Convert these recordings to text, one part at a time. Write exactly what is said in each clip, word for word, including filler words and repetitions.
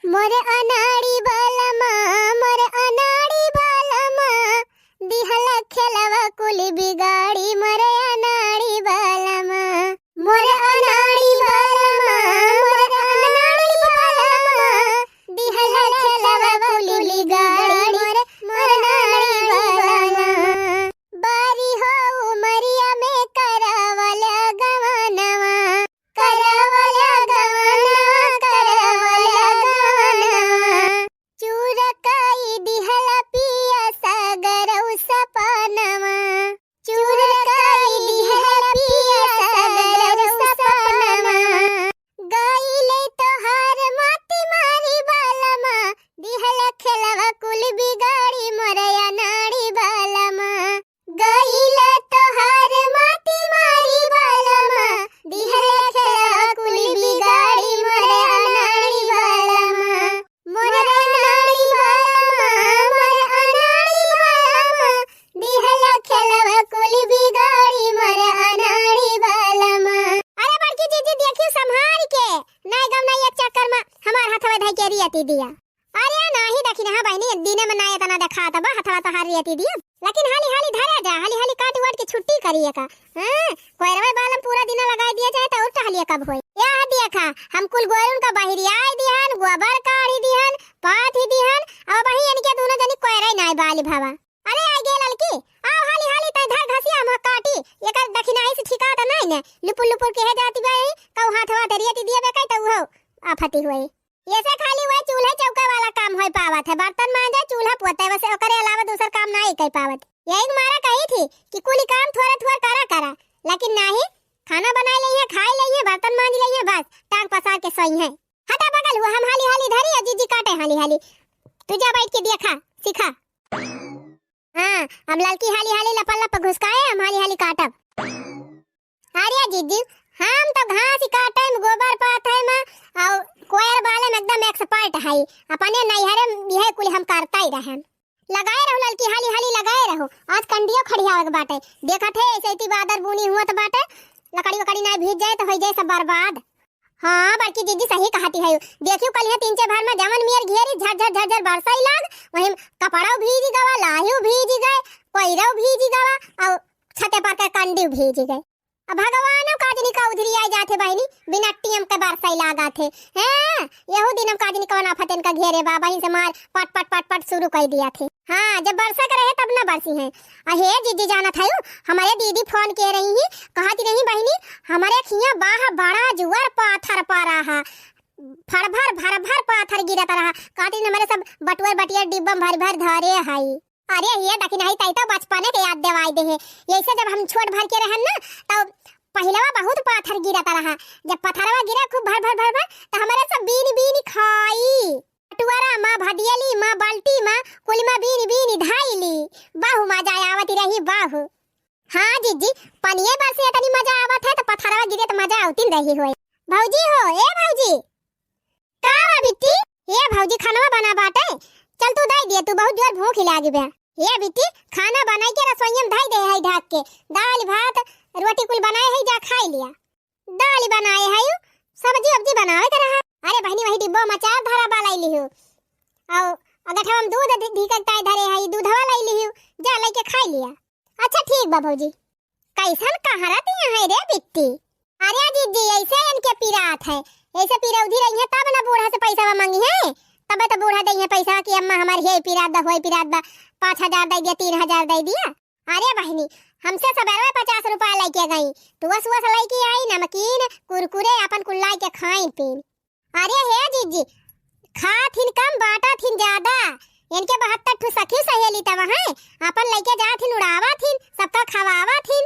मोरे अनाड़ी बलमा, मोरे अनाड़ी बलमा, दिहला खेलवा कुल बिगाड़ी, मोरे अनाड़ी बलमा। मोरे अनाड़ी बलमा, मोरे अनाड़ी बलमा, दिहला खेलवा कुल बिगाड़ी, मोरे, मोरे अनाड़ी बलमा। बारी हो उमरिया में करावला गवनवा, करावला गवनवा, करावला गवनवा। चूर कई दिहला पिया सगरौ सपनवा, चूर कई दिहला पिया सगरौ सपनवा। गइले तोहार माटी मारी बलमा, दिहला खेलवा कुल बिगाड़ी, मोरे अनाड़ी बलमा। गइला तोहार माटी मारी बलमा, दिहला खेलवा कुल बिगाड़ी, मोरे अनाड़ी बलमा। मोरे अनाड़ी बलमा, मोरे अनाड़ी बलमा, दिहला खेलवा कुल बिगाड़ी, मोरे अनाड़ी बलमा। अरे बड़की जीजी, देखियो संभाल के, नाई गम नाई एक चक्कर में हमार हथवा धइ के रियती दिया। अरे नाही दखिनहा बहिनी, दिने में ना एतना देखात बा, हथवा तोहार रियती दिया। लेकिन हाली हाली धरा जा, हाली हाली काट वाट के छुट्टी करिए का। हाँ, कोयरवे बालम पूरा दिन लगाई दिया जाए तो और टहलिए कब होई? या देखा, हम कुल गोरुन का बहिरियाई दिहन, गोबर काढ़ी दिहन, पाथी दिहन, अब वही इनके दोनों जनी कोयरई नाई बाली भावा। अरे आई गे ललकी, आओ हाली हाली तै धर घसिया हम काटी, एकर दखिनाई से ठिकात नाई ने, लुपुर लुपुर के है जाती बा, कहू हाथ वाथ रियती दिए बे कई तो उहो आफती हुए। ऐसे खाली वह चूल्हे चौके वाला काम होई पावत है, बर्तन मांजे, चूल्हा पोते, बस ओकरे अलावा दूसर काम नाई कई पावत। यही मारा कही थी कि कुली काम थोरे थोर करा करा, लेकिन नाही, खाना बनाई लइहे, खाई लइहे, बर्तन मांज लइहे, बस टांग पसार के सोइहे। हटा बगल हुआ, हम हाली हाली धरी और जीजी काटे हाली हाली। तू जा बैठ के देखा, सिखा। हाँ, अब ललकी हाली हाली लपल लप घुसकाए, हम हाली हाली काटब। अरे जीजी, हम तो घास काटे में, गोबर पाथे में, और कोयर बाले में एकदम expert है। अपने नैहरे में यह कुल हम करता ही रहन। लगाए रहू ललकी, हाली हाली लगाए रहू। आज कंडियो खड़ियावे के बाटे। देखत है ऐसे इतनी बादर बूनी हुआ तो बाटे, लकड़ी वकड़ी ना भीज जाए तो हो जाए सब बर्बाद। हाँ बड़की जीजी सही कहती है। देखियो कल यहाँ तीन चार भर में जवन मियर घेरी झर झर झर झर बरसाई लाग, वहीं कपड़ाओ भीज गवा, लाहियो भीज गए, कोयरो भीज गवा और छते पर के कंडियो भीज गए। अब भगवानो काजनी का उधरी आई जाथे बहिनी, बिना टीम के बरसाई लागा थे। हैं, यहू दिन हम काजनी कवन आफत इनका घेरे बा, बहिन से मार पट पट पट पट शुरू कर दिया थे। हाँ, जब बरसा के रहे तब ना बरसी हैं। आ हे जीजी जानत है, हमारे दीदी फोन के रही ही, कहती रही बहिनी, हमारे खिया बाह बड़ा जुअर पाथर पा रहा, फरभर भरभर पाथर गिरत रहा। कहती हमारे सब बटुअर बटियर डिब्बा में भर भर धरे हई। अरे ये दखिनही तई तो बचपने के याद देवाई दे है। यैसे जब हम छोट भर के रहन ना, तो पहिलवा बहुत पाथर गिरत रहा। जब पथरवा गिरा खूब भर भर भर भर, तो हमारे सब बीन बीन खाई। टुअरा माँ, भदियली माँ, बाल्टी माँ, कुल माँ बीन बीन धाई ली। बाहु मजा आवत रही बाहु। हाँ जीजी, पनिये बरसे तनी मजा आवत है, तो पथरवा गिरे तो मजा आवतिन रही होए। भौजी हो, ए भौजी, का बा बिट्टी? ए भौजी, खानवा बना बाटे, चल तू दे दिए, तू बहुत जोर भूख लागी बे। ए बिट्टी, खाना बनाई के रसोइया में धई दे है ढाक के, दाल भात रोटी कुल बनाए है, जा खाई लिया। दाल बनाए है, सब्जी वब्जी बनावे के रहा। अरे बहिनी, वही डिब्बो में अचार धरा बा लाई लिहू, और अगठवा में दूध धी-, ढीकक ताई धरे है, दूधवा लाई लिहू, जा लेके खाई लिया। अच्छा ठीक बा भौजी। कैसन कहारत यहाँ है रे बिट्टी? अरे जीजी, ऐसे इनके पिरात है, ऐसे पिरौधी रही है तब ना बूढ़ा से पैसा मांगी है, तबे तो बूढ़ा दे है पैसा कि अम्मा हमार हे पिरात बा, होई पिरात बा, पाँच हजार दे दिया, तीन हजार दे दिया। अरे बहिनी, हमसे सबेरवे पचास रुपया लेके गई, टुअस उअस लेके आई, नमकीन, कुरकुरे, अपन कुल लाई के खाइन पीन। अरे हे जीजी, खात हिन कम, बांटत हिन ज्यादा। इनके बहत्तर ठू सखी सहेली तब हैं, अपन लइके जात हिन, उड़ावत हिन, सबका खवावत हिन।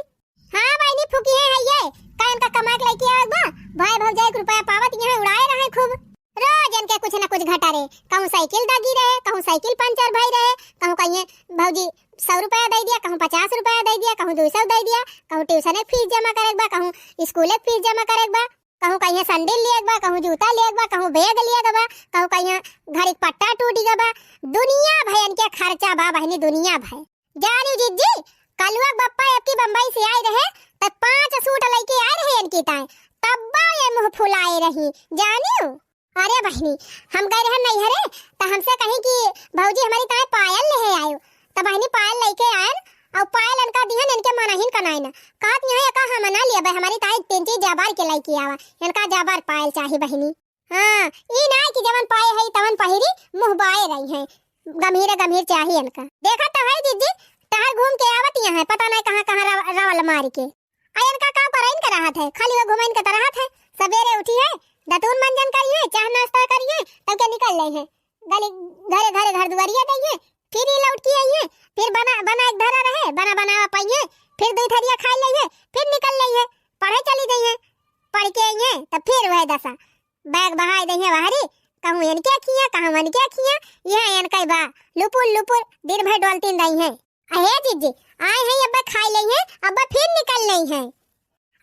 हाँ बहिनी, फुकी है, है ये। का इनका कमाए के लइके आवे बा? भाई भौजाई के रुपया पावत यहाँ उड़ाए रहे खूब। रोज इनके कुछ न कुछ घटा रहे, कहूँ साइकिल दागी रहे, कहूँ साइकिल पंचर भई रहे, कहूँ कहिए भौजी सौ रुपया दे दिया, कहूँ पचास रुपया दे दिया, कहूँ दो सौ दे दिया, कहूँ ट्यूशन के फीस जमा करे के बा, कहूँ स्कूल के फीस जमा करे के बा। कहूँ कहिया सैंडल लिए के बा, कहूँ जूता लिए के बा, कहूँ बैग लिए के बा, कहूँ कहिया घड़ी के पट्टा टूट गया बा। दुनिया भर इनके खर्चा बा बहिनी, दुनिया भर। जानियो जीजी, कलुआ के बप्पा अबकी बम्बई से आए रहे, त पाँच सूट लइके आए रहे इनकी ताए, तब्बा ये मुँह फुलाए रही, जानियो। अरे बहिनी, हम गए रहन नैहरे, त हमसे कहीं कि भौजी हमरी ताईं पायल लेहे आयो। त बहिनी पायल लइके आयन, अउ पायल इनका दिहन, इनके मनहिन का नाई ना। कहत यहाँ एका हम ना लेबे, हमरी ताईं तीन चीज जबर के लइके आवा, इनका जबर पायल चाही बहिनी। हाँ, ई नाई कि जवन पाए हई तवन पहिरी, मुँह बाए रही हैं। गम्हीरे गम्हीर चाही इनका। देखत तो है जिज्जी, टहर घूम के आवत यहाँ है, पता नाई कहाँ कहाँ रव-, रवल मार के। आ इनका का करइन के रहत है, खाली वो घुमइन के त रहत है। सबेरे उठी है, दतून मंजन करी है, चाह नाश्ता करी है, तब के निकल जाई है। गली घरे घरे घर दुआरिया दई है, फिर ई लौट के आई है, फिर बना, बना के धरा रहे, बना बनावा पाई है, फिर दुई थरिया खाई लई है, फिर निकल लई है, पढ़े चली गई है। पढ़ के आई है, तब फिर वह दशा, बैग बहाई दई है बाहरी, कहूँ इनके खिया, कहूँ उनके खिया, यह इनके बा, लुपुर लुपुर दिन भर डोलतीन रही है। अहे जिज्जी, आए हैं, अब्बे खाई लई हैं, अब्बे फिर निकल लई हैं।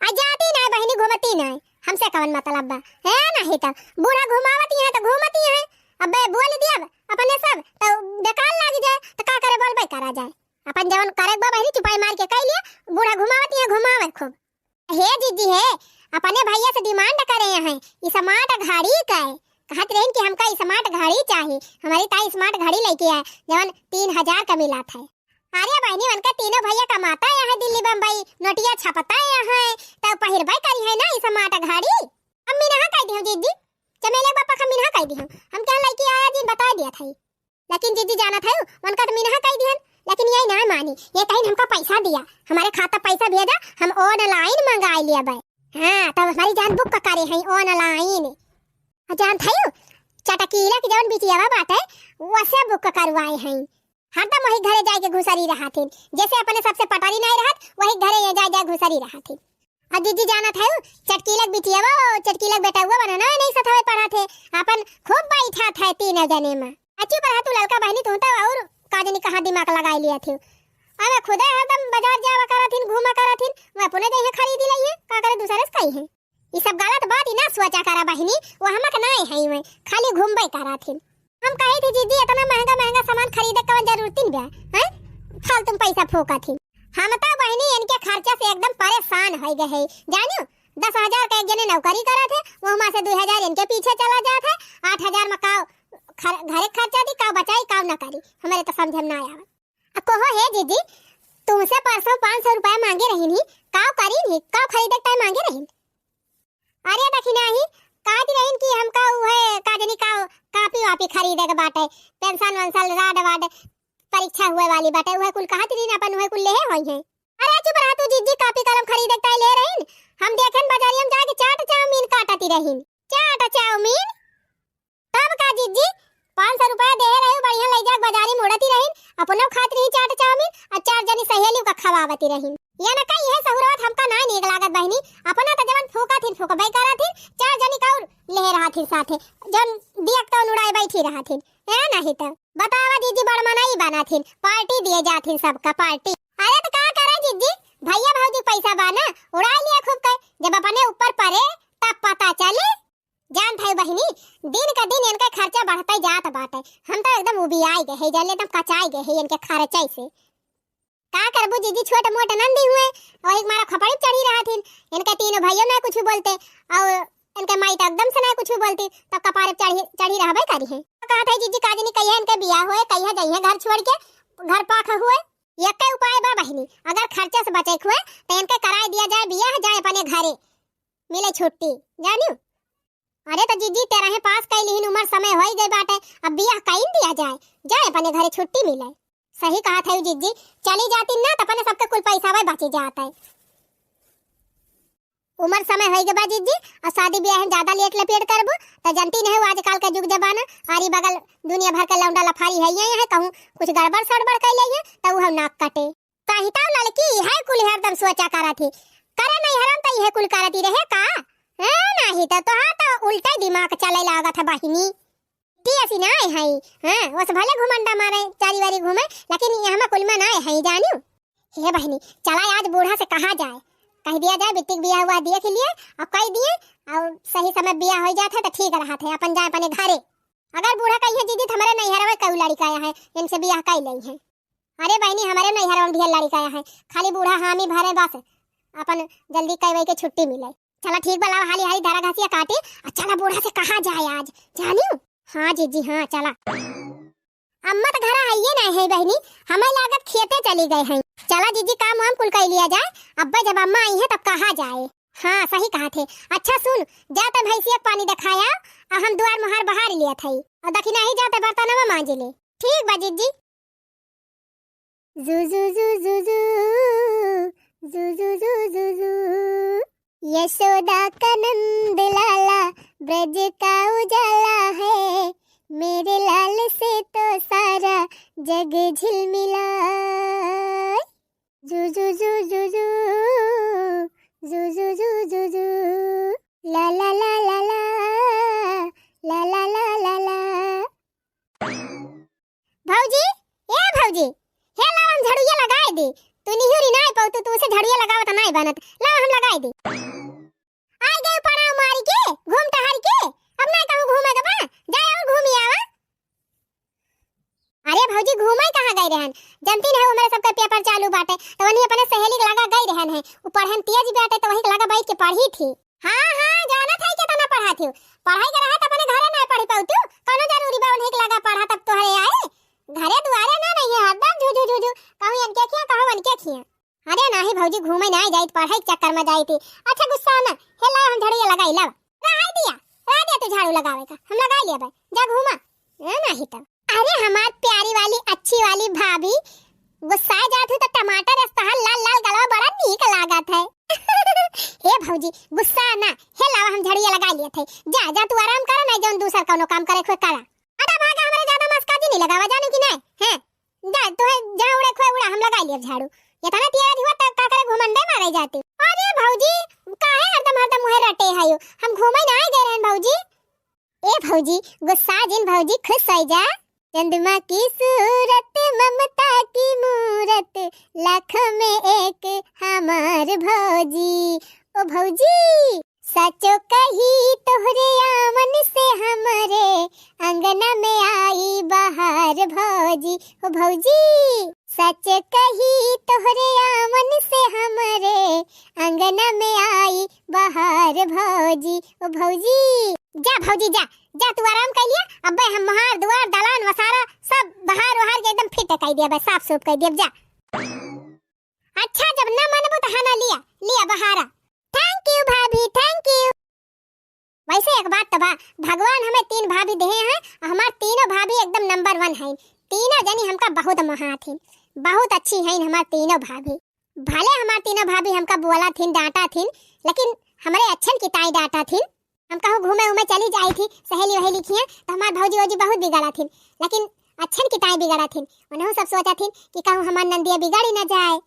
आ जाती नाई बहिनी, घूमती नाई, हमसे कवन मतलब बा? है नाहीं त बूढ़ा घुमावती हैं त घूमती हैं। अब्बे बोल दिया अपने सब त बेकार लाग जाए, त का करे, बोलबे करा जाए। अपन जवन करे बा बहिनी चुपाई मार के कह लिया, बूढ़ा घुमावती हैं, घुमावे खूब। हे जिज्जी हे, अपने भैया से demand करे हैं, ई smart घड़ी का है। कहत रहिन कि हमका ई smart घड़ी चाही, हमरी ताई smart घड़ी लइके आए, जवन तीन हजार का मिलत है। अरे बहिनी, उनका तीनों भैया कमाता यहाँ है दिल्ली बम्बई, नोटिया छपता यहाँ है, तब पहिरबे करी है ना ई smart घड़ी। हम मिनहा कह दिहूँ जिज्जी, चमेले बापा का मिनहा कह दिहूँ, हम क्या लइके आया जी बता दिया था। लेकिन जिज्जी जानत है, उनका तो मिनहा कह दिहन, लेकिन यही ना मानी, ये कहीं हमका पैसा दिया, हमारे खाता पैसा भेजा, हम online मंगाई लिया बे। हाँ, तब हमारी जान book करे हैं online। और जानत है, चटकीला के जवन बिटियावा बाटे, वसे book करवाए हैं। हरदम वही घरे जाए के घुसरी रहत हिन, जैसे अपने सबसे पटरी नाई रहत, वही घरे ये जाए जाए घुसरी रहत हिन। और जिज्जी जानत है, चटकीलक बिटियावा, चटकीलक बेटउआ बना ना, नहीं सथवे पढ़त है, अपन खूब बैठत है तीनों जने में। आ चुप रहा तू ललका बहिनी, तू तो और का जानी कहाँ दिमाग लगाई लिया थी। अबे खुदे हरदम बाजार जावा करत हिन, घूमा करत हिन, वो अपने जइहे खरीदी लइहे, का करे दूसरे से कही है। ई सब गलत बात ही ना सोचा करा बहिनी, वो हमक नाई है, वो खाली घूमबे करत हिन। हम कही थी, "जिज्जी, इतना महंगा महंगा सामान खरीदे कवन जरूरत बा, हैं? फालतू में पैसा फूकत ही।" हम तो बहिनी इनके खर्चा से एकदम परेशान हो गए हैं, जानियो। दस हजार का एक जने नौकरी करत है, वो माँ से दो हजार इनके पीछे चला जात है, आठ हजार में का खर-, घरे खर्चा दी, का बचाई, का ना करी, हमारे तो समझ में ना आवे। अब कहो, "हे जिज्जी, तुमसे परसों पाँच सौ रुपया मांगे रही नहीं, का करी नहीं, का खरीदे के टाइम मांगे रही?" अरे दखिनाही, कहत रहिन कि हमका उहे का जनी का कापी वापी खरीदे के बाटे, पेंसिल वेंसिल, रॉड वाड, परीक्षा हुए वाली बाटे, उहे कुल कहत रहिन, अपन उहे कुल लेहे होई हैं। अरे चुप रहा तू जिज्जी, कापी कलम खरीदे के ताई ले रहिन, हम देखेन बजारिया में जाके चाट चाउमीन काटती रहिन। चाट चाउमीन? तब का जिज्जी, पाँच सौ रुपया देहे रहे, बढ़िया लई जाके बजारी में उड़ती रहिन, अपनो खात रही चाट चाउमीन, और चार जनी सहेली का खवावती रहिन। ये न कही है सहुरवत हमका ना नीक लागत बहिनी, अपना त जवन फूका थिन फूकबे करा थिन, चार जनी का और लेहे रहा थिन साथे, जवन दियक तवन उड़ाए बैठी रहा थिन, है नहीं त बतावा जिज्जी, बड़ मनई बना थिन, पार्टी दिए जा थिन सबका पार्टी। अरे त का करे जिज्जी, भैया भौजी पैसा बा ना, उड़ा लिया खूब के, जब अपने ऊपर परे तब पता चले। जानत है बहिनी, दिन का दिन इनका खर्चा बढ़ते जात बाटे। हम तो एकदम उबियाई गए है, जान ले एकदम कचाई गए है इनके खर्चे से। का करबू जिज्जी, छोट मोट नंदी हुए, वही मारा खपड़ी चढ़ी रहा थिन। इनके तीनों भाइयों ना कुछ बोलते, और इनके माई तो एकदम से ना कुछ बोलती, तब कपारे चढ़ी, चढ़ी रहबे करी है। तो कहत है जिज्जी, का जनी कहिया इनके बियाह होए, कहिया जइहे घर छोड़ के, घर पाख हुए। यक्के उपाय बा बहिनी, अगर खर्चा से बचे के हुए, तो इनके कराए दिया जाए बियाह, जाए अपने घरे, मिले छुट्टी, जानियो। अरे त जिज्जी, तेरहे पास कई लिहिन, उमर समय होई गई बाटे, अब बियाह कईन दिया जाए, जाए अपने घरे छुट्टी मिले। सही कहत है जिज्जी, चली जाती ना त अपने सबके कुल पैसा वही बची जात है। उमर समय होई गई बा जिज्जी, और शादी बियाह में ज्यादा लेट लपेट करबो त जनती नहीं हो आजकल का जुग जमाना, आरी बगल दुनिया भर के लौंडा लफारी है, ये है कहूँ कुछ गड़बड़ सड़बड़ कर ले त उ हम नाक कटे। कही तो लड़की इहे कुल हरदम सोचा करत ही। करे नैहरन त इहे कुल करती रहे का? हैं, नाही त तोहार त उल्टे दिमाग चले लागत है बहिनी। ती असी नाय है, हाँ, वस भले घुमंडा मारे, चारी वारी घूमे, लेकिन ये हमा कुल में नाय है, जानियो। हे बहिनी, चला आज बूढ़ा से कहा जाए, कह दिया जाए बिट्टी के बियाह हुआ देख लिए, और कह दिए, और सही समय बियाह हो जात है त ठीक रहत है, अपन जाए अपने घरे। अगर बूढ़ा कही है, "दीदी, त हमरे नैहरवे कऊ लड़का आया है, इनसे बियाह कई लई है।" अरे बहिनी, हमरे नैहरवा में ढेर लड़का आया है, खाली बूढ़ा हामी भरे बस, अपन जल्दी कई वई के छुट्टी मिले। चला ठीक बा, लावा हाली हाली धरा घासिया काटी, अउर चला बूढ़ा से कहा जाए आज, जानिउ? हाँ जीजी, हाँ चला। अम्मा त घरा हइये नाहीं है बहिनी, हमें लागत खेते चली गए हैं। चला जीजी, काम वाम कुल कइ लिया जाए, अब्बे जब अम्मा अइहैं तब कहा जाए। हाँ सही कहत है। अच्छा सुन, जा त भैंसिया के पानी देखाया, अउर हम दुआर मुहार बहार लियत हई, अउर दखिनही जा त बर्तनवा मांजि ले। ठीक बा जीजी। जू जू जू जू जू, जू जू जू जू जू। यशोदा का नंद लाला, ब्रज का उजाला है, मेरे लाल से तो सारा जग झिलमिला। जू जू जू जू जू, जू जू जू जू जू। ला ला ला ला ला, ला ला ला ला ला। भौजी, ए भौजी, हे लावा हम झड़ुइया लगाए दे। तू निहुरी नाहीं पउतू, तू से झड़ुइया लगावत नाहीं बनत। लावा हम लगाए दे। आइ गए पड़ाव मारि के, घूम टहर के। अब नाहीं कहूँ घूमे के बा, जाए अउर घूमि आवा। अरे भौजी, घूमे कहाँ गए रहन? जनती नहीं, हमरे सबके पेपर चालू बाटे, त वनी अपने सहेली के लगा गए रहन है। उ पढ़न तेज बाटे, त वही के लगा बैठ के पढ़ी थी। हाँ, हाँ, जानत है केतना पढ़ा थी। पढ़ाई के रहा त अपने घरे नाहीं पढ़ी पउतू, कउनो जरूरी बा उन्हीं के लगा पढ़ा तब तोहरे आए? घरे दुआरे ना नहीं है, हरदम झू झू झू झू, कहूँ इनके खिया, कहूँ उनके खिया। अरे नाहीं भौजी, घूमे नाहीं जाइत, पढ़ाई के चक्कर में जाइत ही। अच्छा गुस्सा ना, हे लावा हम झड़ुइया लगाई, लावा। रहाई दिया, रह दिया तू झाड़ू लगावे का, हम लगाई लेबे, जा घूमा। ए, नाहीं तो। अरे हमार प्यारी वाली, अच्छी वाली भाभी, गुस्सा जात हूँ तो टमाटर अस तहार लाल लाल गलवा बड़ा नीक लागत है। हे भौजी, गुस्सा ना, हे लावा हम झड़िया लगा लियत है। जा, जा तू आराम करा, नाहीं जौन दूसर कौनो काम करे खोए करा। अदा भागा, हमरे ज्यादा मस्का जी नहीं लगावा, जानू कि नाहीं? हैं? जा, तू है, जा उड़े खोए उड़ा, हम लगा लियब झाड़ू। इतना तेरा धुआ तक का करे घुमंडे मारे जाती। अरे भौजी, काहे हरदम हरदम उहे रटे है यो? हम घूमे ना आए गए रहन भौजी। ए भौजी, गुस्सा जिन भौजी, खुश होइ जा। चंद्रमा की सूरत, ममता की मूरत, लाखों में एक हमार भौजी। ओ भौजी, सचो कही तोहरे आवन से हमरे अंगना में आई बहार भौजी। ओ भौजी, सच कही तोहरे आवन से हमरे अंगना में आई बहार भौजी। ओ भौजी, जा भौजी जा, जा तू आराम कर लिया। अबे हम मोहार दुआर दलान वसारा सब बहार वहार के एकदम फिट कर दिया, बस साफ सूफ कर दिया। जा। अच्छा जब ना मनबू तो हना लिया, लिया बहारा। Thank you भाभी, thank you। वैसे एक बात तो बा, भगवान हमें तीन भाभी देहे हैं, हमार तीनों भाभी एकदम number one हैं। तीनों जनी हमका बहुत मोहात हैं, बहुत अच्छी हैं हमार तीनों भाभी। भले हमार तीनों भाभी हमका बोला थीन, डांटा थीन, लेकिन हमरे अच्छन की ताई डांटा थीन। हम कहूँ घूमे उमे चली जाई थी सहेली वहेली खिया, तो हमार भौजी वौजी बहुत बिगड़ा थीन, लेकिन अच्छन की ताई बिगड़ा थीन। उन्हों सब सोचा थीन कि कहूँ हमार नंदिया बिगड़ी न जाए,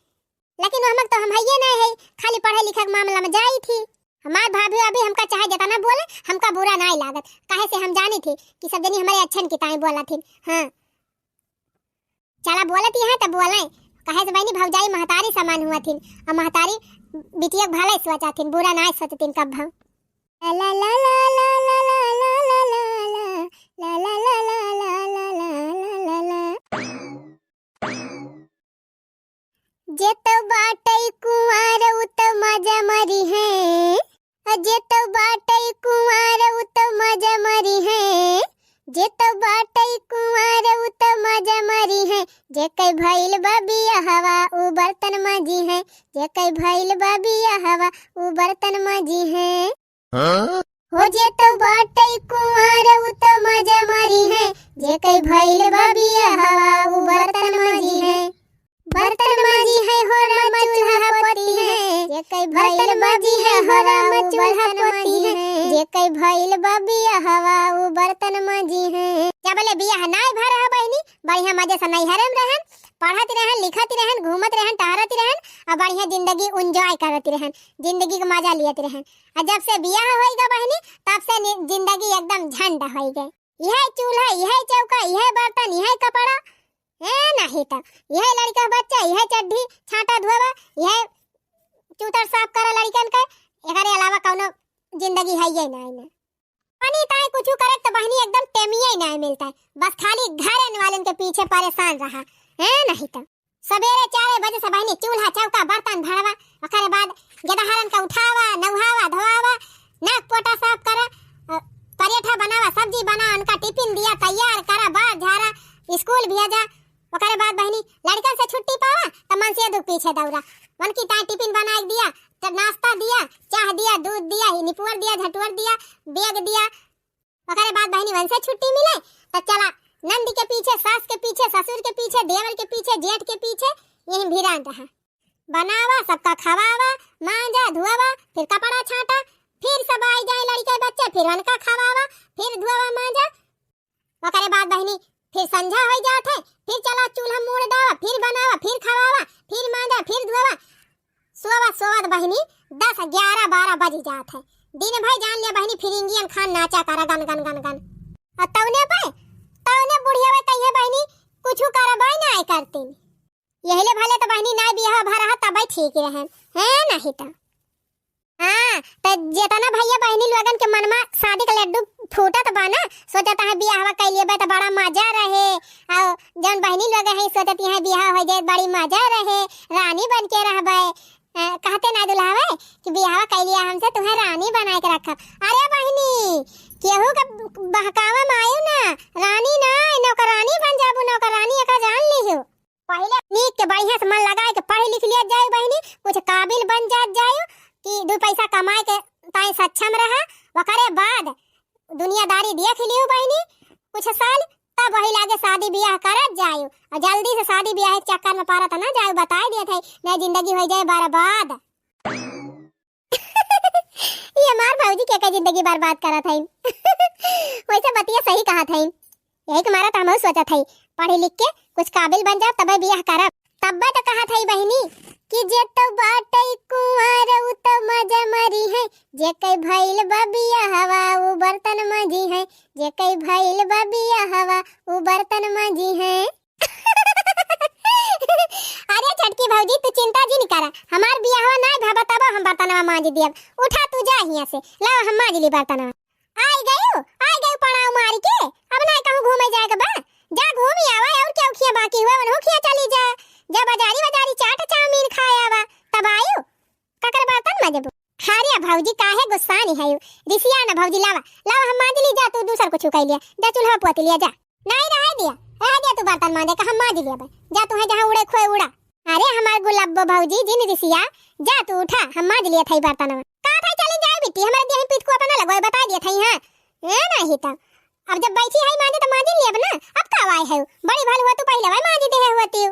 लेकिन वो हमक तो हम हइये नहीं है, खाली पढ़े लिखे के मामला में जाई थी। हमार भाभी अभी हमका चाहे जितना बोले, हमका बुरा नहीं लागत, काहे से हम जानी थी कि सब जनी हमारे अच्छन की ताई बोला थी। हाँ, चला बोलत ही है तो बोले, काहे से बहनी भौजाई महतारी समान हुआ थी, और महतारी बिटिया के भले सोचा थी, बुरा नहीं सोचती कब भौ। ला ला ला ला। जे तो बाटई कुंवार उ तो मजा मरी है, आ जे तो बाटई कुंवार उ तो मजा मरी है, जे तो बाटई कुंवार उ तो मजा मरी है, जे कई भइल बा बियाहवा उ बर्तन माजी है, जे कई भइल बा बियाहवा उ बर्तन माजी है। हाँ? हो जे तो बाटई कुंवार उ तो मजा मरी है, जे कई भइल बा बियाहवा उ बर्तन माजी है। बर्तन माजी है हो राम चूल्हा पोती है, जे कई भइल बा बियाहवा उ बर्तन माजी है, जे कई भइल बा बियाहवा उ बर्तन माजी है। जबले बियाह नाय भर है बहिनी, बढ़िया मजे से नैहरे में रहन, पढ़त रहन, लिखत रहन, घूमत रहन, टहरत रहन, और बढ़िया जिंदगी enjoy करत रहन, जिंदगी के मजा लियत रहन। आ जब से बियाह होई गा बहिनी, तब से नि-, जिंदगी एकदम झंड होई गई। यह चूल्हा, यह चौका, यह बर्तन, यह कपड़ा, ए नहीं तो यह लड़का बच्चा, यह चड्ढी छाटा धोवा, यह चूतर साफ करा लड़कन के, एकरे अलावा कौनो जिंदगी है ये नहीं ना। पानी ताई कुछ करे तो बहिनी एकदम टेमिये नहीं मिलता है, बस खाली घर वालन के पीछे परेशान रहा, है नहीं तो। सवेरे चार बजे से बहिनी चूल्हा, चौका, बर्तन, भड़वा, ओकरे बाद गेदहरन का उठावा, नउहावा, धोआवा, नाक पोटा साफ करा, अ, परेठा बनावा, सब्जी बनावा, उनका टिफिन दिया, तैयार करा, बार झारा, स्कूल भेजा। ओकरे बाद बहिनी लड़कन से छुट्टी पावा, त मन से दुख पीछे दौड़ा। उनकी ताई टिफिन बनाए के दिया, त नाश्ता दिया, चाह दिया, दूध दिया, निपुअर दिया, झटुअर दिया, बैग दिया। ओकरे बाद बहिनी वनसे छुट्टी मिले, त चला नंद के पीछे, सास के पीछे, ससुर के पीछे, देवर के पीछे, जेठ के पीछे, यहीं भिरान रहा। बनावा, सबका खवावा, मांजा, धुआवा, फिर कपड़ा छांटा, फिर सब आई जाए लड़के बच्चे, फिर उनका खवावा, फिर धुआवा, मांजा। ओकरे बाद बहिनी फिर संझा हो जात है, फिर चला चूल्हा मूड़ डावा, फिर बनावा, फिर खवावा, फिर मांजा, फिर धुआवा। सोवत सोवत बहिनी दस, ग्यारह, बारह बज जात है। दिन भर जान लिया बहिनी फिरिंगियन खान नाचा करा गन गन गन गन। और तौने पे, तौने बुढ़िया कहिए बहिनी कुछ करबे ना करतीन। यही ले भले तो बहिनी नाय बियाह भा रहा तबे ठीक रहन, है नहीं तो। हाँ, तो जेतना भैया बहिनी लोगन के मनमा शादी के लड्डू फूटत बा ना, सोचत है बियाहवा कइ लेबे तो बड़ा मजा रहे। और जौन बहिनी लोग है सोचत है बियाह हो जाए बड़ी मजा रहे, रानी बन के रहबे। अ, कहते ना दुल्हावे कि बियाहवा कइ लिया हमसे, तुम्हें रानी बनाए के रखब। अरे बहिनी, केहू के बहकावे में आयु ना, रानी ना, नौकरानी बन जाबू, नौकरानी एका जान लिहू। पहिले नीक के बढ़िया से मन लगाए के पढ़ लिख लिया जाए बहिनी, कुछ काबिल बन जात जाए कि दू पैसा कमाए के ताई सक्षम रहा। ओकरे बाद दुनियादारी देख लियो बहिनी कुछ साल, तब वही लागे शादी बियाह करत जायो। और जल्दी से शादी बियाह के चक्कर में पड़त ना जायो, बताए दिए थे, नहीं जिंदगी हो जाए बर्बाद। ये हमार भौजी के, के जिंदगी बर्बाद करत हईन। वैसे बतिया सही कहत हईन। यही के मारा तो हमहू सोचत हई, पढ़ी लिख के कुछ काबिल बन जाब, तबे बियाह करब। तब्बे तो कहत हई बहिनी कि जे तो बाटई कुंवार उ तो मजा मरी है, जे कई भइल बा बियाहवा उ बर्तन मांजी है, जे कई भइल बा बियाहवा उ बर्तन मांजी है। अरे छोटकी भौजी, तू चिंता जिन करा, हमार बियाहवा नाय भवा तबो हम बर्तनवा मांज दियब। उठा तू जा हियां से, लाओ हम मांज ली बर्तनवा। आई गयू, आई गयू पड़ाव मारी के, अब नाय कहूँ घूमे जाए के बा, जा घूम आवा, और क्या उखिया बाकी हुआ वनहु खिया चली जा, जा बाजारी बाजारी चाट चाउमीन खाए आवा, तब आयू। ककर बर्तन मांजबू? अरे भौजी काहे गुस्सानी है? रिसिया ना भौजी, लावा, लावा हम मांज ली, जा तू दूसर कुछ कइ लिया, जा चूल्हा पोत लिया जा। नहीं रहे दिया, रहे दिया तू बर्तन मांजे का हम मांज लिया बे। जा तू है जहाँ उड़े खोए उड़ा। अरे हमार गुलाबो भौजी जिन रिसिया, जा तू उठा हम मांज लिया था बर्तनवा। का था चली जाए बिट्टी, हमारे देह पीत को अपना लगवाए बता दिया था। हाँ। ए नहीं तो अब जब बैठी है मांजे तो मांज लिया ना, अब का आए है, बड़ी भल हुआ तू पहले वही मांज दे होती।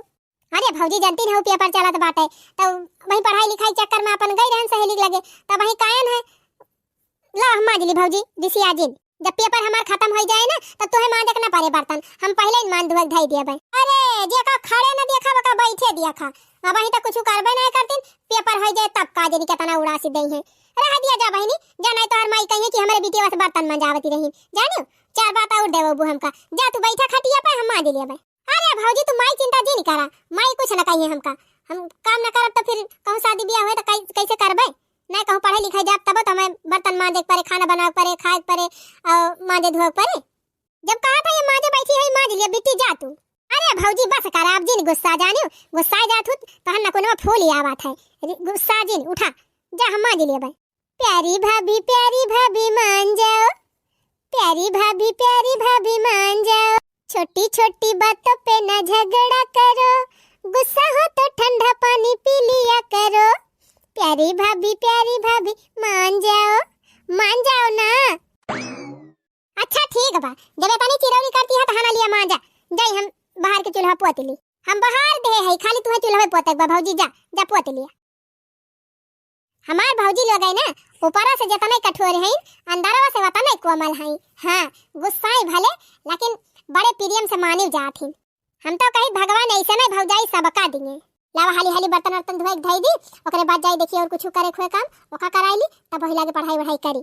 अरे भौजी, जानती नहीं, पेपर चलत बाटे, तो वही पढ़ाई लिखाई चक्कर में अपन गई रहन सहेली के लगे, तब वही कायन है। ला, हम मांज ली भौजी, रिसिया जिन। जब पेपर हमार खत्म हो जाए ना, तब तोहे मांजे के ना पड़े बर्तन, हम पहले ही मांज धोए के धई दिया भाई। अरे, जेका खड़े ना देखा, ओका बैठे देखा। अब वही तो कुछ करबे नहीं करतीन, पेपर हो जाए तब का जानी कितना उड़ासी दई है। रह दिया जा बहिनी, जा नहीं तो हर माई कहिए कि हमारे बिटिया से बर्तन मंजावती रही, जानियो, चार बात और देवो हमका। जा तू बैठा खटिया पे, हम मांज लिया भाई। अरे भौजी, तू माई चिंता जिन करा, माई कुछ न कहिए हमका। हम काम न करब तो फिर कहूँ शादी बियाह हुए तो कै-, कैसे करबे? नहीं कहूँ पढ़े लिखे जाब तब तो हमें बर्तन मांजे के पड़े, खाना बनावे के पड़े, खाए के पड़े और मांजे धोए के पड़े। जब कहा था ये मांजे बैठी है, मांज लिया बिट्टी, जा तू। अरे भौजी बस करा, अब जिन गुस्सा जानियो, गुस्सा जात हूँ तो हम नकुनवा फूल ही आवत है। रि-, गुस्सा जिन उठा, जा हम मांज लिया भाई। प्यारी भाभी, प्यारी भाभी मान जाओ, प्यारी भाभी, प्यारी भाभी मान जाओ, छोटी छोटी बातों पे ना झगड़ा करो, गुस्सा हो तो ठंडा पानी पी लिया करो। प्यारी भाभी, प्यारी भाभी मान जाओ, मान जाओ ना। अच्छा ठीक बा, जब इतनी चिरौरी करती है तो हना लिया मांजा, जाई हम बाहर के चूल्हा पोत ली। हम बाहर दे है, खाली तुम्हें चूल्हा पोते के बा भौजी, जा, जा पोत लिया। हमार भौजी लोग है ना, ऊपरा से जतने कठोर हैं, अंदरवा से वतने कोमल हैं। हाँ, गुस्साई भले, लेकिन बड़े प्रेम से मानिव जात हैं। हम तो कही भगवान ऐसे नहीं भौजाई सबका दिए। लावा हाली हाली बर्तन वर्तन धोए के धई दी, ओकरे बाद जाई देखी और कुछ करे खोए काम, ओका कराई ली, तब वही लागे पढ़ाई वढ़ाई करी।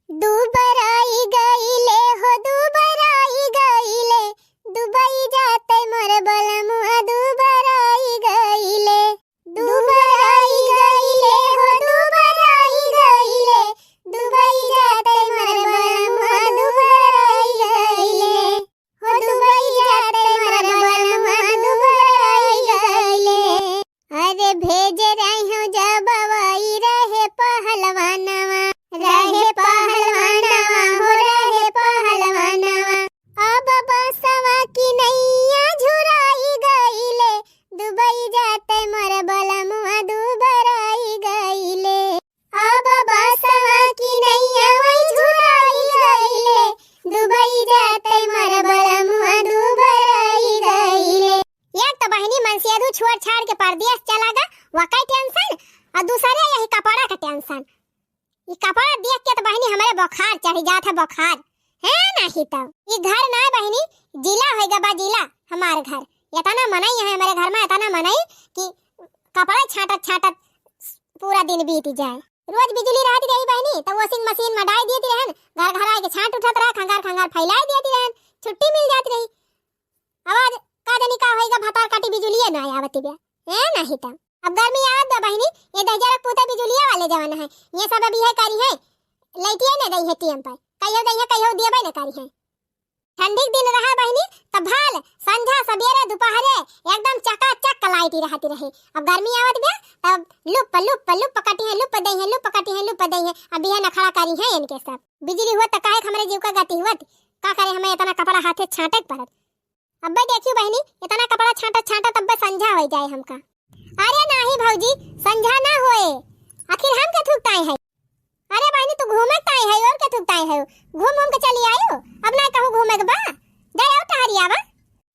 दुबराई गईले हो, दुबराई गईले, दुबई जाते मोर बलमुआ दुबराई गईले। दुबराई गईले हो, दुबराई गईले, दुबई जाते मोर बलमुआ दुबराई गईले। हो दुबई जाते मोर बलमुआ दुबराई गईले। बहिनी, हमरे बुखार चढ़ जात है, बुखार। है नाही तो। ई घर ना बहिनी, जिला होइगा बा, जिला हमार घर। एतना मनई है हमरे घर मा, एतना मनई कि कपड़ा छाटत छाटत पूरा दिन बीत जाए। रोज बिजुली रहत रही बहिनी, त washing machine मा डाल देती रहन, घर घर आके छाट उठत रहा, खंगार खंगार फैलाई देती रहन, छुट्टी मिल जात रही। अब आज का जानी का होइगा, भतार काटी बिजुलिए ना आवत बे। ए नाही त। अब गर्मी आवत बा बहिनी, ये दहिजरा पूते बिजुलिया वाले जवन है, ये सब अभी है करी है, लाइटिए ना दई है टीएम पर, कहियो दई है, कहियो दियबे ना करी है। ठंडी के दिन रहा बहिनी, त भल संझा सबेरे दोपहरे एकदम चकाचक लाइट रहती रहे। अब गर्मी आवत बे, तब लुप लुप लुप कटी है, लुप दई है, लुप कटी है, लुप दई है। अब यह नखड़ा करी है इनके सब। बिजली हुआ त काहे हमरे जीव का गति हुआ, का करे, हमें इतना कपड़ा हाथे छाटे के पड़त। अब्बे देखियो बहिनी, इतना कपड़ा छाटत छाटत अब्बे संझा होइ जाए हमका। अरे नाही भौजी, संझा ना होए, आखिर हम के थूकताए है। अरे बहिनी, तू घूमे ताई है और के थूकताए है, घूम घूम के चली आयो। अब ना कहूँ घूमे के बा, जाए और टहरी आवा।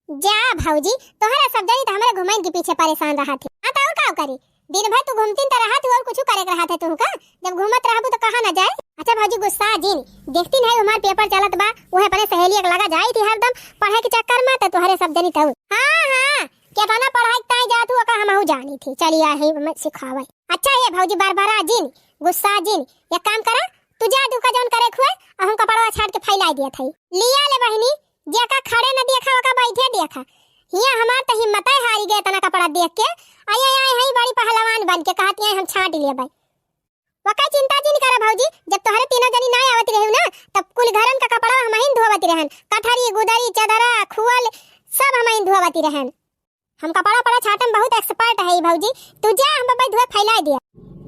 जा भौजी, तोहरा सब जनी त हमरे घुमैन के पीछे परेशान रहत है। हाँ त और का करी, दिन भर तू घूमतीन त रहत हो और कुछ करे के रहत है तुहू का? जब घूमत रहबू त कहा ना जाए। अच्छा भौजी गुस्सा जिन, देखतीन है हमार पेपर चलत बा, उहे अपने सहेलिया के लगा जाई थी हरदम पढ़े के चक्कर मा, त तोहरे सब जनी तऊ। हाँ हाँ, केतना पढ़ाई ताई जात हूँ ओका हमहू जानी थी, चली आई है मैं सिखावे। अच्छा ये भौजी बरबरा जिन, गुस्सा जिन, एक काम करा, तू जा दुका जौन करे खुए, और हम कपड़वा छाट के फैलाई दिया था। लिया ले बहिनी, जेका खड़े न देखा ओका बैठे देखा। हिया हमार त हिम्मत है हारी गए इतना कपड़ा देख के। आई आई आई है बड़ी पहलवान बन के कहती है हम छाट लेबै। वका चिंता जिन करा भौजी, जब तोहरे तीनों जनी ना आवत रहे ना, तब कुल घरन का कपड़ा हम ही धोवत रहन, कठरी गुदरी चदरा खुअल सब हम ही धोवत रहन। हम कपड़ा पड़ा छाटम बहुत expert है भौजी, तू जा हम बब्बई धोए फैला दिया।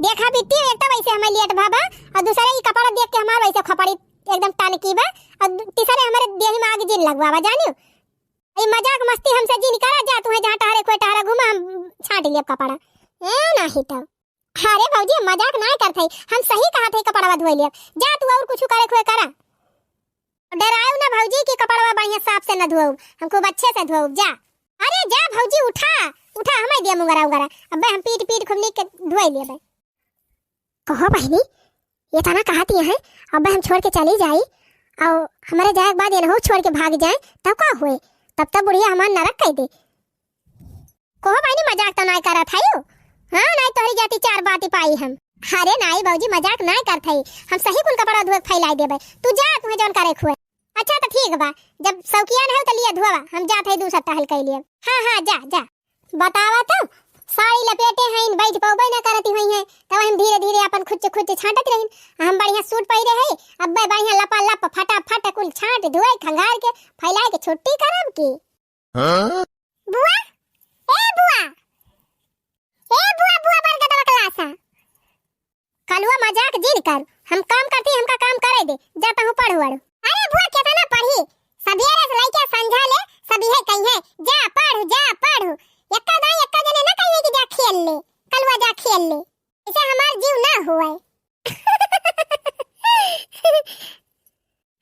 देखा बिट्टी, एक तो वैसे हमें लेट भाबा और दूसरे ई कपड़ा देख के हमार वैसे खपड़ी एकदम टनकी बा और दू-, तीसरे हमारे देही में आग जिन लगवावा जानियो। ई मजाक मस्ती हमसे जिन करा, जा तुहे जहाँ टहरे खोए टहरा घूमा, हम छाट लेब कपड़ा। ए नाही तो। अरे भौजी हम मजाक ना करत हई, हम सही कहत हई कपड़वा धोए लेब। जा तू और कुछ करे खोए करा। डरायो ना भौजी कि कपड़वा बढ़िया साफ से न धोउब, हम खूब अच्छे से धोउब। जा। अरे जा भौजी उठा, उठा हमें दिया मुंगरा उंगरा। अब्बे हम पीट पीट खूब नीक के धोए लेबे। कहो बहिनी, ये तना कहत ये है, अब्बे हम छोड़ के चली जाई और हमारे जाए के बाद ये न हो छोड़ के भाग जाए, तब का हुए? तब तब बुढ़िया हमार नरक कह दे। कहो बहिनी मजाक तो नाय करत हयू। हाँ नाय तोहरी जाति चार बाती पाई हम। अरे नाय भौजी मजाक नाय करत हई। हम सही कुल कपड़ा धोए के फैलाई देबे। तू जा तुहे जौन करे खुए। अच्छा तो ठीक बा। जब शौकिया न हो तो लिया धोवा। हम जात हई दूसर टहल के लिए। हाँ हाँ जा जा। बतावा तो। साड़ी लपेटे हैं इन बैठ पौबे ना करती हुई हैं। तब हम धीरे धीरे अपन खुच्च खुच्च छाटत रही। हम बढ़िया सूट पहिरे है। अब बढ़िया लपा लप फटाफट कुल छाट धोए खंगार के फैला के छुट्टी करब की। हाँ? बुआ, ए बुआ, ए बुआ, बुआ बरगदवा कलासा। कलुआ मजाक जिन कर, हम काम करती, हमका काम करे दे, जा तहूँ पढ़ वढ़। अरे बुआ केतना पढ़ी, सबेरे से लइके संझा ले सब इहे कही है, जा पढ़, जा पढ़। एक्का दाई एक्का जने ना कहिए कि जा खेल ले, कलुआ जा खेल ले, इसे हमार जीव ना हुए।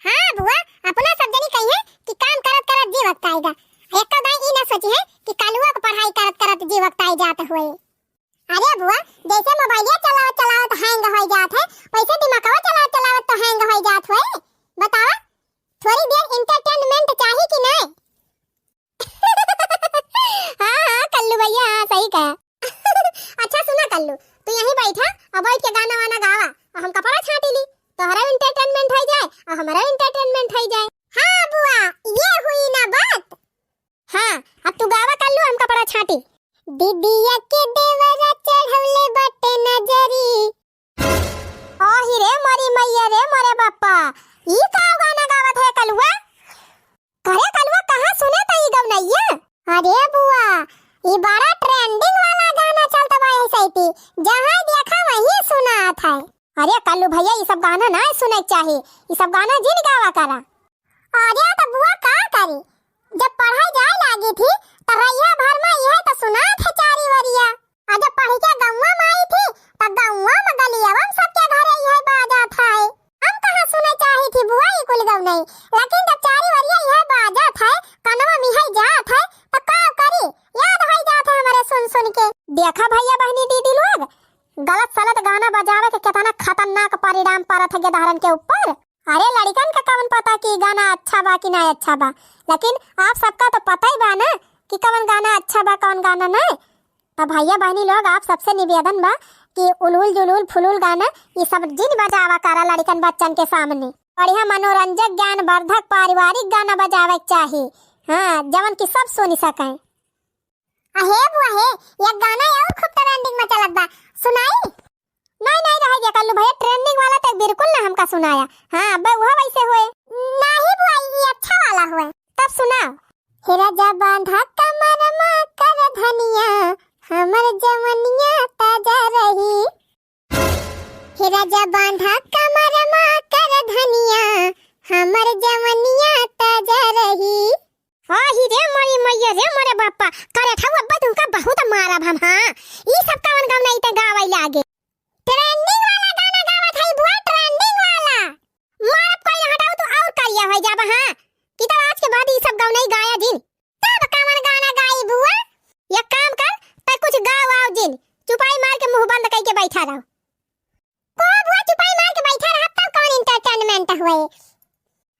हाँ बुआ, अपना सब जनी कही है कि काम करत करत जी वक्त आएगा। एक तो दाई ई ना सोची है कि कालुआ को पढ़ाई करत करत जी वक्त आई जात हुए। अरे बुआ, जैसे मोबाइलिया चलावत चलावत हैंग हो जात है, वैसे दिमागवा चलावत चलावत तो हैंग हो जात हुए। बतावा, थोड़ी देर एंटरटेनमेंट चाही कि नहीं? हाँ हाँ कल्लू भैया, हाँ सही कहा। अच्छा सुना कल्लू, तू यहीं बैठा और बैठ के गाना वाना गावा और हम कपड़ा छाटी ली, तोहरा एंटरटेनमेंट हो जाए और हमारा एंटरटेनमेंट हो जाए। हाँ बुआ, ये हुई ना बात। हाँ, अब तू गावा कल्लू, हम कपड़ा छाटी। दीदिया के देवरा चढ़ौले बाटे नजरी। आही रे मोरी मैया रे मोरे बापा, ई का गाना गावत है कलुआ? करे कलुआ, कहाँ सुने त ई गवनैया? अरे बुआ, ई बड़ा ट्रेंडिंग वाला गाना चलत बा यही सैती, जहाँ देखा वहीं सुनात है। अरे कल्लू भैया, ई सब गाना ना सुने के चाही, ई सब गाना जिन गावा करा। अरे त बुआ का करी, जब पढ़ाई जाए लागी थी त रैया भर में यह तो सुनात है चारी वरिया। आ जब पढ़ के गौवा में आई थी, त गौवा में गलियवा में सबके घरे इहे बाजत है। हम कहाँ सुने चाही थी बुआ ई कुल गौनई, लेकिन जब चारी वरिया इहे बाजत है, कनवा में इहे जात है, त का करी, याद होई जात है हमरे सुन सुन के। देखा भैया बहनी दीदी लोग, गलत सलत गाना बजावे के केतना खतरनाक परिणाम पड़त है गेदहरन के ऊपर। अरे लड़िकन का कवन पता कि गाना अच्छा बा कि ना अच्छा बा, लेकिन आप सबका तो पता ही बा ना कि कवन गाना अच्छा बा, कवन गाना नहीं। तो भैया बहनी लोग, आप सबसे निवेदन बा कि उलूल जुलूल फुलूल गाना ये सब जिन बजावा करा लड़िकन बच्चन के सामने। बढ़िया मनोरंजक, ज्ञानवर्धक, पारिवारिक गाना बजावे के चाही, हाँ, जवन कि सब सुन सकें। अहे बुआ हे, एक गाना और खूब trending में चलत बा, सुनाई? नहीं, नहीं, रह गया कल्लू भैया, trending वाला तो बिल्कुल ना हमका सुनाया। हाँ, अबे वह वैसे होए। नहीं बुआ, ये अच्छा वाला होए। तब सुनाओ। हे राजा बांधा कमर मा कर धनिया, हमर जवनिया ताजा रही। हे राजा बांधा कमर मा कर धनिया, हमर जवनिया ताजा रही। आही रे मोरी मैया रे मोरे बापा, करे ठाऊ अब्बा तुमका बहुत मारब हम, हाँ। ई सब कवन गवना इते गावै लागे। Trending वाला गाना गावत है बुआ, trending वाला। मारब कोई ना हटाओ, तू और करिया हो जाबा, हाँ। कि तो आज के बाद ई सब गवना ही गाया जिन। तब कवन गाना गाई बुआ? एक काम कर, तै कुछ गाओ आओ जिन, चुपाई मार के मुंह बंद कई के बैठा रहो। को बुआ चुपाई मार के बैठा रहा, तब कौन entertainment हुए?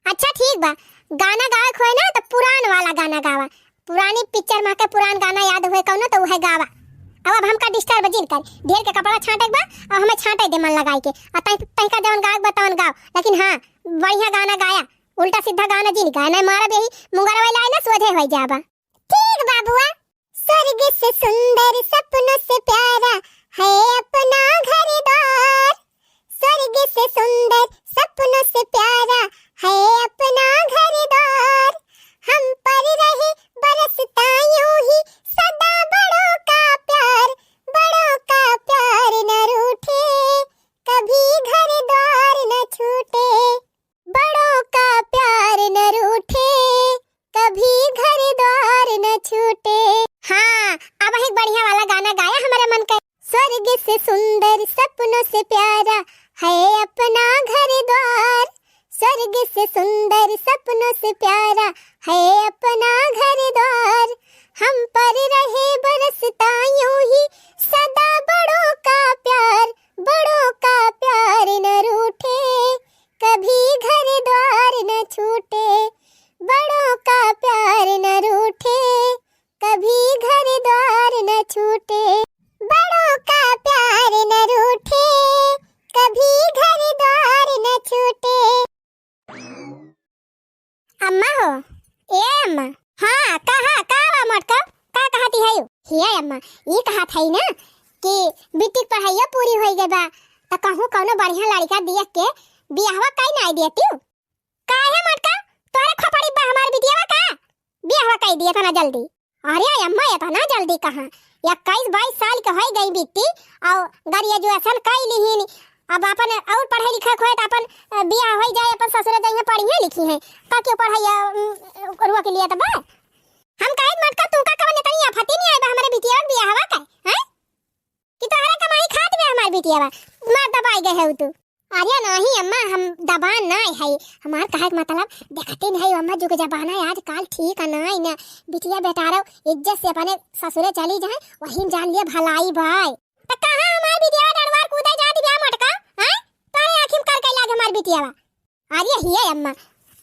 अच्छा ठीक बा, गाना गावे के होए ना तो पुरान वाला गाना गावा, पुरानी picture मा के पुरान गाना याद हुए कौनो तो वह गावा। अब, अब हमका disturb जिन कर, ढेर के कपड़ा छांटे के बा, अब हमें छांटे दे मन लगाई के, आ तै, तैका जवन गावे के बा तवन गाओ, लेकिन हाँ, बढ़िया गाना गाया, उल्टा सीधा गाना जिन गाए, नहीं मारब यही मुंगरवा लाए ना सोझे हो जाबा। ठीक बा बुआ। स्वर्ग से सुंदर सपनों से प्यारा है अपना घर द्वार। स्वर्ग से सुंदर सपनों से प्यारा है अपना घर द्वार। हम पर रहे बरसता यूं ही सदा बड़ों का प्यार, बड़ों का प्यार न रूठे, कभी घर द्वार न छूटे। बड़ों का प्यार न रूठे, कभी घर द्वार न छूटे। हाँ, अब एक बढ़िया वाला गाना गाया हमारे मन का। स्वर्ग से सुंदर सपनों से प्यारा है अपना घर द्वार। स्वर्ग से सुंदर सपनों से प्यारा है अपना घर द्वार। हम पर रहे बरसता यूं ही सदा बड़ों का प्यार, बड़ों का प्यार न रूठे, कभी घर द्वार न छूटे। बड़ों का प्यार न रूठे, कभी घर द्वार न छूटे। बड़ों का प्यार न रूठे, कभी घर द्वार न छूटे। अम्मा हो, ए अम्मा। हाँ, कहा, का बा मोटका? का कहती है यू? हिया अम्मा, ई कहत है ना कि बिटिक पढ़ाइया पूरी होई गई बा, त कहूँ कौनो बढ़िया लड़का दिया के बियाहवा कई नाई देती। काहे मोटका, तोहरे खोपड़ी बा हमार बिटियावा का? बियाहवा कई दिया था ना जल्दी। अरे अम्मा, इतना जल्दी कहाँ? इक्कीस बाईस साल के होई गई बिट्टी, और graduation कई लिहिन। अब अपन और पढ़े लिखे के होए त अपन, अ, बियाह होई जाए, अपन ससुरे जइहें पढ़िए लिखी हैं। का क्यों पढ़ाई, अ, उम, रुआ के लिए तब? हम कहे मोटका, तू का कवन इतनी आफती नहीं आए बा हमारे बिटिया के बियाहवा का, हैं? कि तोहरे कमाई खात बे हमार बिटियावा, मार दबाई गए है तू। अरे नहीं अम्मा, हम दबान नाई है। हमार कहे के मतलब, देखते नहीं अम्मा, जुग जमाना आजकल ठीक है नाई ना। बिटिया बेटारो इज्जत से अपने ससुरे चली जाए, वही में जान लिए भलाई बाय। त कहाँ हमार बिटियावा डरवार कूदे जात बिया मोटका, हैं? तोरे आँखी में कर के लाग हमार बिटियावा। अरे हिये अम्मा,